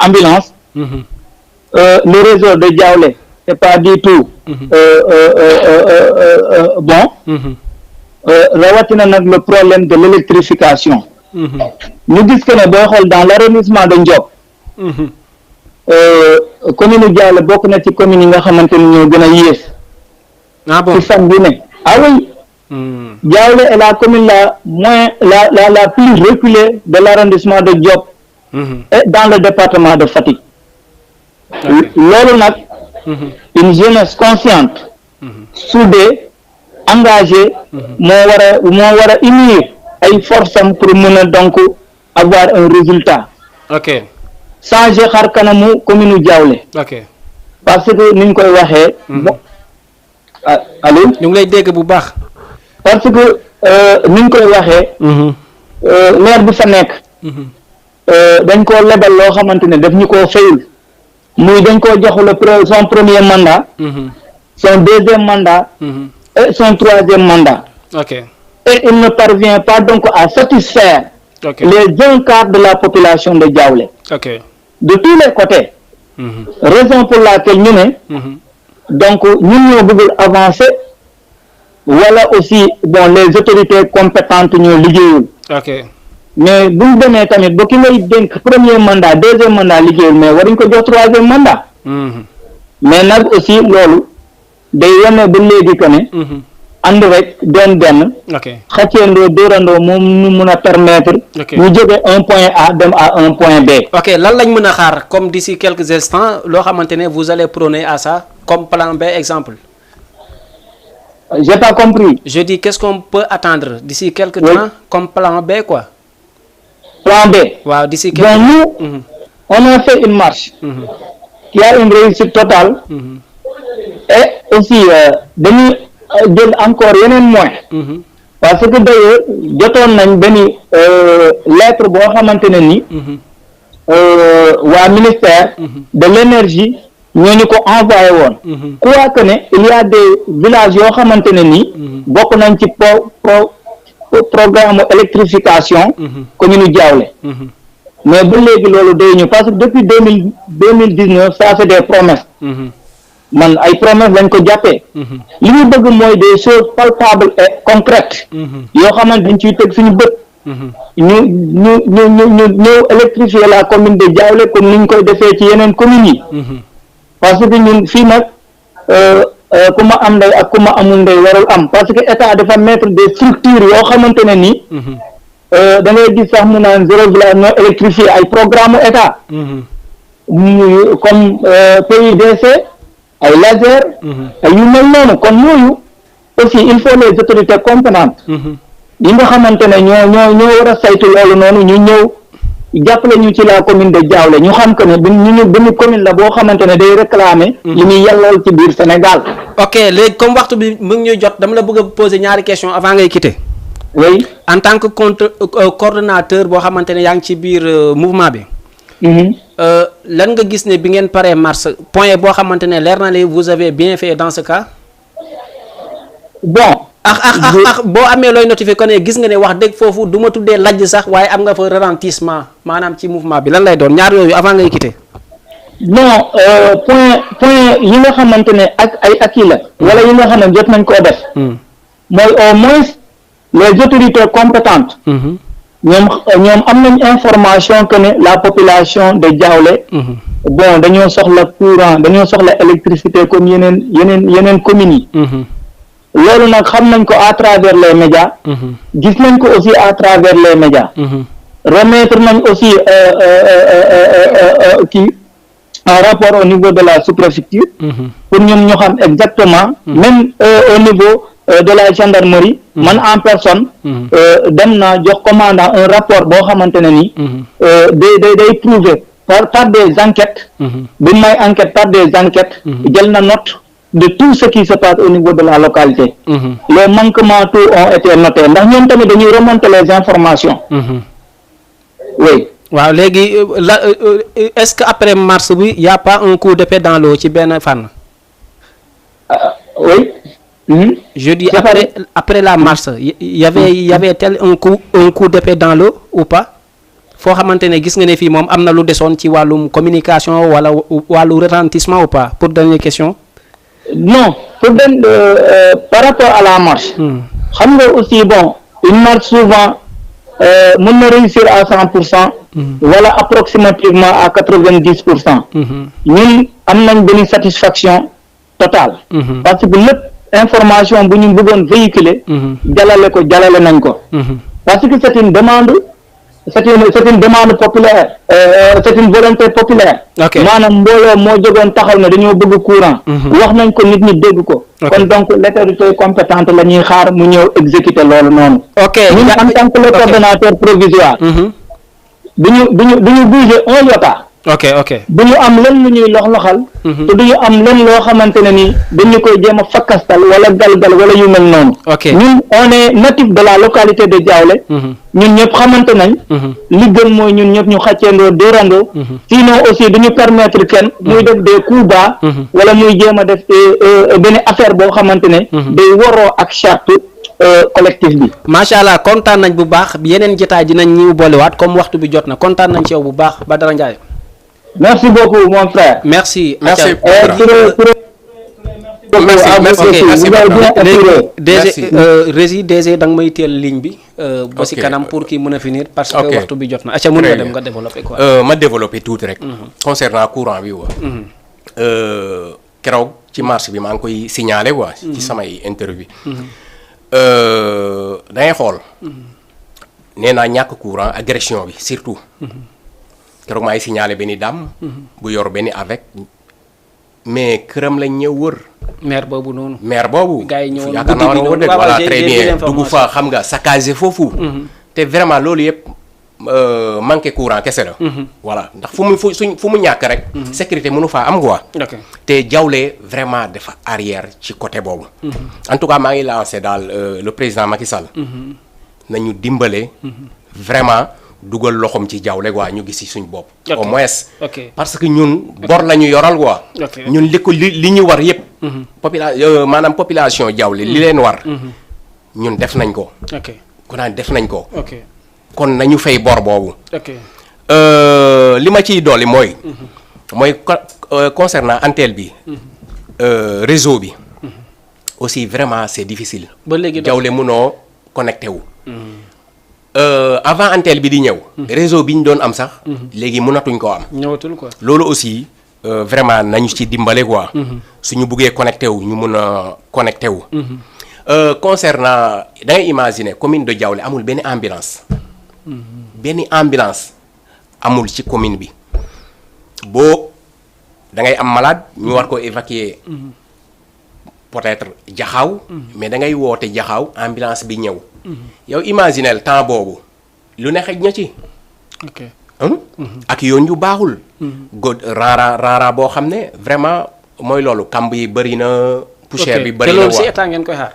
Speaker 3: ambulance. Le réseau de Diaoulé c'est pas du tout bon. Rawatina nag le problème de l'électrification. ñu gis que ne boo xool dans l'arrondissement de Ndiop. commune Diaoulé bokk na ci commune yi nga xamante ni ñoo gën a yées.
Speaker 1: ah bon
Speaker 3: ci fan bi ne ah oui. Diaoulé est la commune la plus reculée de l'arrondissement de Diop. et dans le département de Fatick. loolu nag. une jeunesse consciente. soudée engagée. moo war a unir ay forces am pour mën a donc avoir un résultat.
Speaker 1: ok
Speaker 3: changer xar kanamu commune Diaoulé.
Speaker 1: ok
Speaker 3: parce que ni ñu koy waxee. allo.
Speaker 1: ñu ngi lay dégg bu baax.
Speaker 3: parce que ni ñu koy waxee. maire bi fa nekk. dañ koo lebal loo xamante ne daf ñu koo fayul. muy dañ koo jox son premier mandat. son deuxième mandat. et son troisième mandat.
Speaker 1: ok
Speaker 3: et il ne parvient pas donc à satisfaire.
Speaker 1: ok
Speaker 3: les un quart de la population de Diaoulé.
Speaker 1: ok
Speaker 3: de tous les côtés. raison pour laquelle ñu ne. donc ñun ñoo bëggul avancer. wala aussi bon les autorités compétentes ñoo liggéeyul.
Speaker 1: ok
Speaker 3: mais bu ñu demee tamit ba ki ngay dénk premier mandat deuxième mandat liggéeyul mais waruñ ko jox troisième mandat. mais nag aussi loolu day wane ba léegi que ne. ànd rek doon benn.
Speaker 1: ok
Speaker 3: xàcceendoo dóorandoo moom ñu mun a permettre.
Speaker 1: ok
Speaker 3: ñu jóge un point A dem à un point B.
Speaker 1: ok lan lañ mën a xaar comme d'ici quelques instants loo xamante ne vous allez prôner à ça comme plan B exemple.
Speaker 3: J'ai pas compris.
Speaker 1: Je dis qu'est-ce qu'on peut attendre d'ici quelques
Speaker 3: Oui.
Speaker 1: temps comme plan B quoi.
Speaker 3: Plan B.
Speaker 1: waaw d'ici quelques
Speaker 3: Donc nous, on a fait une marche qui a une réussite totale. Et aussi dañuy jël encore yeneen moyens. Parce que d'ailleurs jotoon nañ benn lettre boo xamante ne ni. waa ministère de l'énergie ñoo ñu ko envoyé woon. Quoique ne il y a des villages yoo xamante ne ni. bokk nañ ci programme électrification. commune Diaoulé.
Speaker 7: mais ba léegi loolu doy ñu parce que depuis 2019 ça c'est des promesses. man ay promesses lañ ko jàppee. li ñu bëgg mooy des choses palpables et concrètes. yoo xamante dañ ciy teg suñu bët. ñu ñëw électrifier la commune de Diaoulé comme ni ñu koy defee ci yeneen communes yi. parce que ñun fii nag ku ma am ndey ak ku ma amul ndey warul am parce que état dafa mettre des structures yoo xamante ne nii. da ngay gis sax mu naan 0 village non électrifié ay programme état. comme PUDC ay laser. ay yu mel noonu kon yooyu aussi il faut les autorités compétentes. yi nga xamante ne ñoo war a saytu loolu noonu ñu ñëw jàppale ñu ci la commune de Diaoulé ñu xam que ne benn commune la boo xamante ne day réclamer. li muy yellool ci biir Sénégal.
Speaker 1: ok léegi comme waxtu bi mu ngi ñuy jot dama la bëgg a poser ñaari question avant ngay quitter.
Speaker 7: oui
Speaker 1: en tant que coordonnateur boo xamante ne yaa ngi ci biir mouvement bi. lan nga gis ne bi ngeen paree mars point boo xamante ne leer na leen vous avez bien fait dans ce cas.
Speaker 7: bon.
Speaker 1: boo amee looy notifié ko ne gis nga ne wax dëgg foofu du ma tuddee lajj sax waaye am nga fa ralentissement maanaam ci mouvement bi lan lay doon ñaar yooyu avant ngay quitter.
Speaker 7: non point yi nga xamante ne ak ay acquis la. wala yi nga xam ne jot nañ koo def. mooy au moins les autorités compétentes. ñoom am nañ information que ne la population de Diaoulé. bon dañoo soxla courant dañoo soxla électricité comme yeneen communes yi. loolu nag xam nañ ko à travers les médias. gis nañ ko aussi à travers les médias. remettre nañ aussi un rapport au niveau de la sous-préfecture. pour ñoom ñu xam exactement. même au niveau de la gendarmerie. man en personne. dem naa jox commandant un rapport boo xamante ne ni. day prouver par des enquêtes. bi may enquête par des enquêtes. jël na note. de tout ce qui se passe au niveau de la localité. Les manquements tout ont été notés ndax ñoom tamit dañuy remonter les informations. Oui.
Speaker 1: waaw léegi est-ce que après mars bi y a pas un coup d'épée dans l'eau ci benn fànn.
Speaker 7: Oui.
Speaker 1: Je dis après la mars y avait tel un coup d'épée dans l'eau ou pas foo xamante ne gis nga ne fii moom am na lu desoon ci wàllum communication wala wàllu ralentissement ou pas pour dernière question.
Speaker 7: Non, par rapport à la marche, xam nga aussi bon une marche souvent mën na réussir à 100%. wala approximativement à 90%. ñun am nañ benn satisfaction totale. parce que lépp information bu ñu bëggoon véhiculer. jàllale nañ ko. parce que c'est une demande populaire c'est une volonté populaire. maanaam mbooloo moo jógoon taxaw ne dañoo bëgg courant. wax nañ ko nit ñi dégg ko. kon donc l'autorité compétente la ñuy xaar mu ñëw exécuter loolu noonu. ñun en tant que le coordonnateur provisoire. du ñu bouger un iota. du ñu am lenn lu ñuy loxal. te du ñu am lenn loo xamante ne ni dañu koy jéem a fakkastal wala galgal wala yu mel noonu. ñun on est natif de la localité de Diaoulé. ñun ñëpp xamante nañ. li gën mooy ñun ñëpp ñu xàcceendoo dóorandoo. sinon aussi du ñu permettre kenn. muy def des coups bas. wala muy jéem a def benn affaire boo xamante ne. day waroo ak charte collectif bi.
Speaker 1: macha allah kontaan nañ bu baax yeneen jotaay dinañ ñu boolewaat comme waxtu bi jot na kontaan nañ ci yow bu baax Badara Ndiaye.
Speaker 7: Merci beaucoup mon frère.
Speaker 1: Merci.
Speaker 2: Merci.
Speaker 1: Rési DG da nga may teel ligne bi. ba si kanam pour kii mën a finir. parce que waxtu bi jot na. acca mën nga dem nga développer quoi.
Speaker 2: ma développer tuuti rek. concernant courant bi wa. keroog ci marché bi maa ngi koy signaler quoi. ci samay interview. da ngay xool. nee naa ñàkk courant agression bi surtout. keroog maa ngi signalé benn dame. bu yor benn avec mais këram lañ ñëw wër.
Speaker 1: maire boobu noonu.
Speaker 2: maire boobu.
Speaker 1: gars yi ñëwoon
Speaker 2: yaakaar naa ne voilà très bien dugg fa xam nga saccagé foofu. te vraiment loolu yëpp manqué courant kese la. voilà ndax fu mu ñàkk rek. sécurité mënu faa am quoi. te Diaoulé vraiment dafa arrière ci côté boobu. en tout cas maa ngi lancé daal le président Macky Sall. nañu dimbale. vraiment. dugal loxoom ci Diaoulé quoi ñu gis ci suñ bopp. au moins. parce que ñun bor la ñu yoral quoi. ñun li ñu war yëpp. maanaam population Diaoulé li leen war. ñun def nañ ko. kon def nañ ko. kon nañu fay bor boobu. li ma ciy dolli mooy concernant Antel bi réseau bi aussi vraiment c'est difficile
Speaker 1: ba léegi
Speaker 2: Diawlé munoo connecté wu avant Antel bi di ñëw réseau bi ñu doon am sax léegi mënatuñ koo am
Speaker 1: ñëwatul quoi.
Speaker 2: loolu aussi vraiment nañu ci dimbale quoi suñu buggee connecté wu ñu mun a connecté wu concernant da ngay imaginer commune de Diawlé amul benn ambulance amul ci commune bi boo da ngay am malade ñu war ko évacuer peut-être jaxaaw mais da ngay woote jaxaaw ambulance bi ñëw yow imaginel temps boobu lu ne xëj na ci
Speaker 1: ok
Speaker 2: ak yoon yu baaxul raara boo xam ne vraiment mooy loolu kamb yi bëri na poussière bi bëri na
Speaker 1: te loolu si état ngeen koy xaar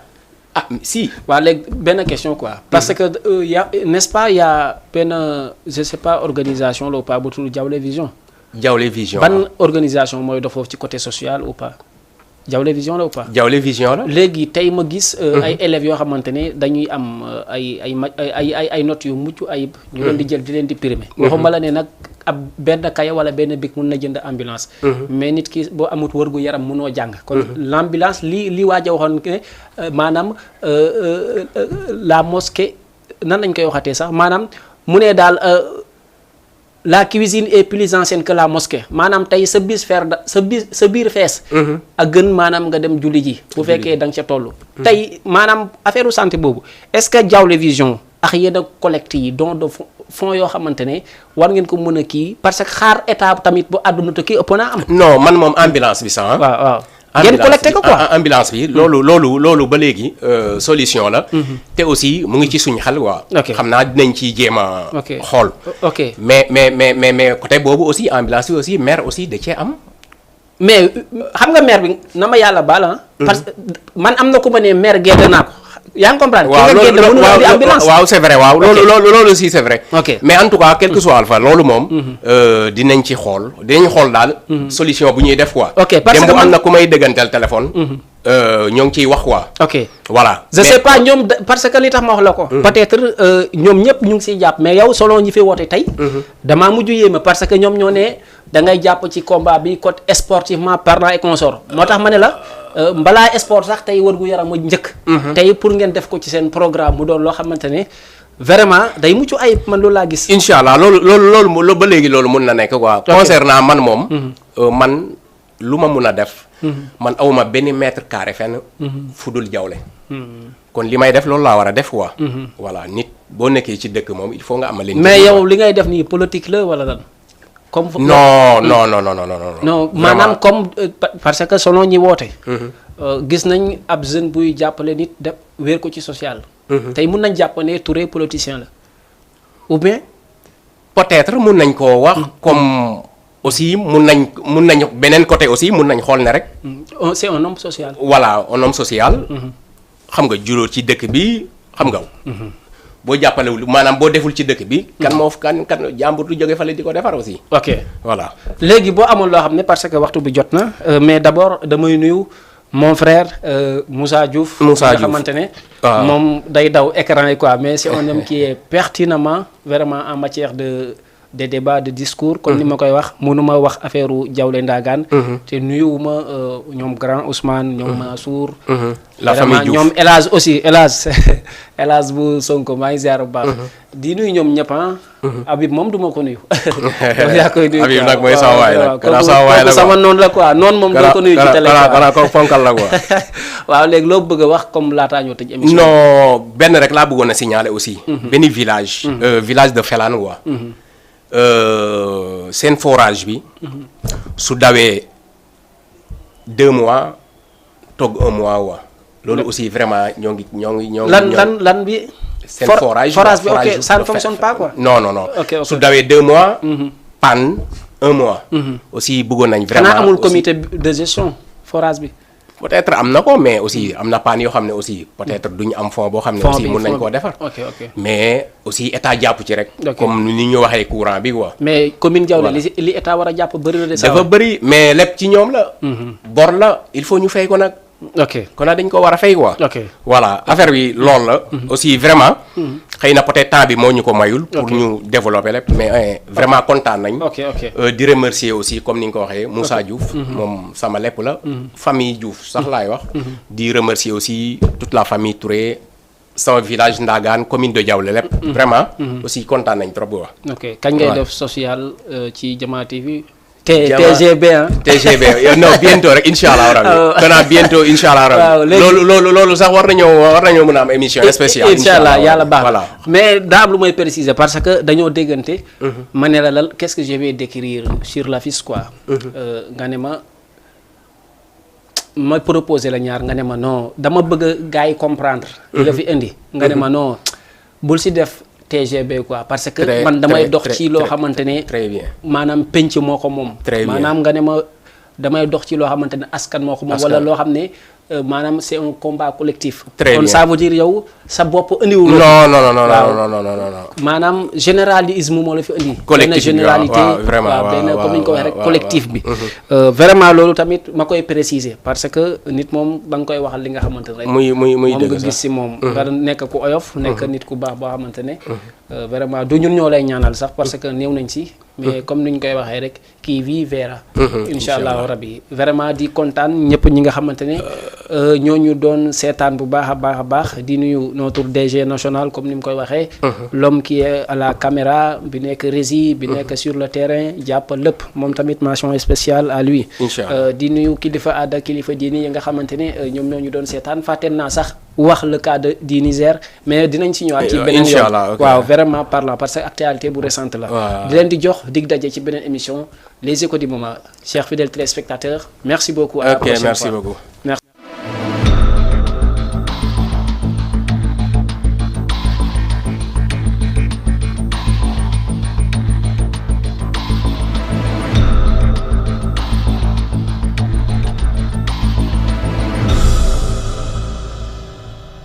Speaker 2: ah si
Speaker 1: waaw léegi benn question quoi parce que y a n'est-ce pas y a benn je sais pas organisation la ou pas bu tudd Diawlé Vision ban organisation mooy dox foofu ci côté social ou pas Diawlé Vision la ou pas
Speaker 2: Diawlé Vision la
Speaker 1: léegi tey ma gis ay élèves yoo xamante ne dañuy am ay notes yu mucc ayib ñu leen di jël di leen di primer waxuma la ne nag ab benn kaya wala benn bic mun na jënd ambulance mais nit ki boo amut wërgu yaram munoo jàng kon l'ambulance li waaj a waxoon ne maanaam la mosquée nan lañ koy waxatee sax maanaam mu ne daal la cuisine est plus ancienne que la mosquée maanaam tey sa biir fees ak gën maanaam nga dem julli ji bu fekkee da nga ca toll tey maanaam affaire santé boobu est-ce que Diawlé Vision ak yenn collecte yi don de fonds yoo xamante ne war ngeen ko mën a kii parce que xaar état tamit bu àdduna te kii ëpp naa am
Speaker 2: non man moom ambulance bi sax
Speaker 1: waaw ngeen collecté ko quoi
Speaker 2: ambulance bi loolu ba léegi solution la te aussi mu ngi ci suñu xel waa xam naa dinañ ci jéem a xool mais côté boobu aussi ambulance bi aussi maire aussi da cee am
Speaker 1: mais xam nga maire bi na ma yàlla baal parce que man am na ku ma ne maire gedd naa ko yaa ngi comprendre
Speaker 2: waaw c'est vrai waaw loolu aussi c'est vrai mais en tout cas quel que soit alpha loolu moom dinañ xool daal solution bu ñuy def quoi parce que am na ku may déggantel téléphone ñoo ngi ciy wax quoi voilà
Speaker 1: je sais pas ñoom parce que li tax ma wax la ko peut-être ñoom ñëpp ñu ngi siy jàpp mais yow selon ñi fi woote tey damaa mujj yéema parce que ñoom ñoo ne da ngay jàpp ci combat bi côté sportivement parlant et consort moo tax ma ne la mbalaa sport sax tey wër gu yaram a njëkk tey pour ngeen def ko ci seen programme mu doon loo xamante ne vraiment day mucc ayib man loolu laa gis
Speaker 2: incha allah loolu ba léegi loolu mun na nekk quoi concernant man moom man lu ma mun a def man awma benn mètre carré fenn fu dul Diawlé kon li may def loolu laa war a def quoi voilà nit boo nekkee ci dëkk moom il faut nga amal leen
Speaker 1: mais yow li ngay def nii politique la wala lan comme non maanaam comme parce que selon ñi woote gis nañ ab jeune buy jàppale nit def wéer ko ci social tey mun nañ jàpp ne Touré politicien la ou bien
Speaker 2: peut-être mun nañ koo wax comme aussi mun nañ beneen côté aussi mun nañ xool ne rek
Speaker 1: c'est un homme social
Speaker 2: voilà un homme social xam nga juróo ci dëkk bi xam nga boo jàppalewul maanaam boo deful ci dëkk bi kan jàmbur du jóge fale di ko defar aussi
Speaker 1: ok
Speaker 2: voilà
Speaker 1: léegi boo amoon loo xam ne parce que waxtu bi jot na mais d'abord damay nuyu mon frère Moussa Diouf nga xamante ne moom day daw écran yi quoi mais c'est un homme qui est pertinemment vraiment en matière de débats de discours comme ni ma koy wax mënuma wax affaire u Diawlé Ndagane te nuyuwuma ñoom grand Ousmane ñoom Mansour
Speaker 2: la famille Diouf
Speaker 1: ñoom El Hadj aussi El Hadj bu Sonko maa ngi ziar bu baax di nuyu ñoom ñëpp Habib moom du ma ko nuyu yaa koy nuyu
Speaker 2: Habib nag mooy sama waay la
Speaker 1: kooku sama noonu la quoi noonu moom doo ko nuyu ci télé
Speaker 2: ko fonkal la quoi
Speaker 1: waaw léegi loo bëgg a wax comme laataa ñoo tëj émission
Speaker 2: non benn rek laa bëggoon a signaler aussi benn village de Felane quoi seen forage bi su dawee 2 mois toog 1 mois waa loolu aussi vraiment ñoo ngi
Speaker 1: lan bi
Speaker 2: seen forage
Speaker 1: bi ok ça ne fonctionne pas quoi
Speaker 2: non su dawee 2 mois panne 1 mois aussi bëggoon nañ vraiment
Speaker 1: xanaa amul comité de gestion forage bi
Speaker 2: peut-être am na ko mais aussi am na panne yoo xam ne aussi peut-être duñu am fond boo xam ne aussi mun nañ koo defar mais aussi état jàpp ci rek comme ni ñu waxee courant bi quoi
Speaker 1: mais commune Diawlé li état war a jàpp bëri na de
Speaker 2: dafa bëri mais lépp ci ñoom la bor la il faut ñu fay ko nag
Speaker 1: ok
Speaker 2: kon dañ ko war a fay quoi.
Speaker 1: ok
Speaker 2: voilà affaire bi loolu la. aussi vraiment. xëy na peut-être temps bi moo ñu ko mayul. pour ñu développer lépp mais vraiment kontaan nañ. di remercier aussi comme ni nga ko waxee Moussa Diouf. moom sama lépp la. famille Diouf sax laay wax. di remercier aussi toute la famille Touré. sama village Ndagane commune de Diaoulé lépp. vraiment. aussi kontaan nañ trop bu baax.
Speaker 1: ok kañ ngay def social ci Jama TV. TGB ah.
Speaker 2: TGB non bientôt rek incha allah rabi. xanaa bientôt incha allah rabi.
Speaker 1: waaw léegi
Speaker 2: loolu sax war nañoo mën a am émission spéciale.
Speaker 1: incha allah yàlla baax
Speaker 2: voilà.
Speaker 1: mais daa am lu may préciser parce que dañoo déggante. ma ne la lan qu'est-ce que je vais décrire sur l'affiche quoi. nga ne ma proposé la ñaar nga ne ma non dama bëgg gars yi comprendre. li la fi indi. nga ne ma non bul si def. TGB quoi parce que man damay dox ci loo xamante ne
Speaker 2: très bien
Speaker 1: maanaam penc moo ko moom maanaam nga ne ma damay dox ci loo xamante ne askan moo ko moom wala loo xam ne maanaam c'est un combat collectif kon ça veut dire yow sa bopp indiwul
Speaker 2: non
Speaker 1: maanaam généralisme moo la fi indi
Speaker 2: collectif
Speaker 1: généralité waaw benn comme ni ñu ko waxee rek collectif bi vraiment loolu tamit ma koy préciser parce que nit moom da nga koy waxal li nga xamante ne rek
Speaker 2: muy
Speaker 1: moom nga gis si moom nga nekk ku oyof nekk nit ku baax boo xamante ne vraiment du ñun ñoo lay ñaanal sax parce que néew nañ si mais comme ni ñu koy waxee rek qui vit verra incha allahu rabbi vraiment di kontaan ñëpp ñi nga xamante ne ñooñu doon seetaan bu baax a baax di nuyu notre DG national comme ni mu koy waxee l'homme qui est à la caméra bi nekk régie bi nekk sur le terrain jàpp lépp moom tamit mention spéciale à lui di nuyu kilifa aada kilifa diini yi nga xamante ne ñoom ñooñu doon seetaan fàtteen naa sax wax le cas du Niger mais dinañ si ñëwaat ci beneen yoon waaw vraiment parlant parce que actualité bu récente la di leen di jox dig daje ci beneen émission les échos du moment chers fidèles téléspectateurs merci beaucoup à la prochaine fois.
Speaker 2: Merci beaucoup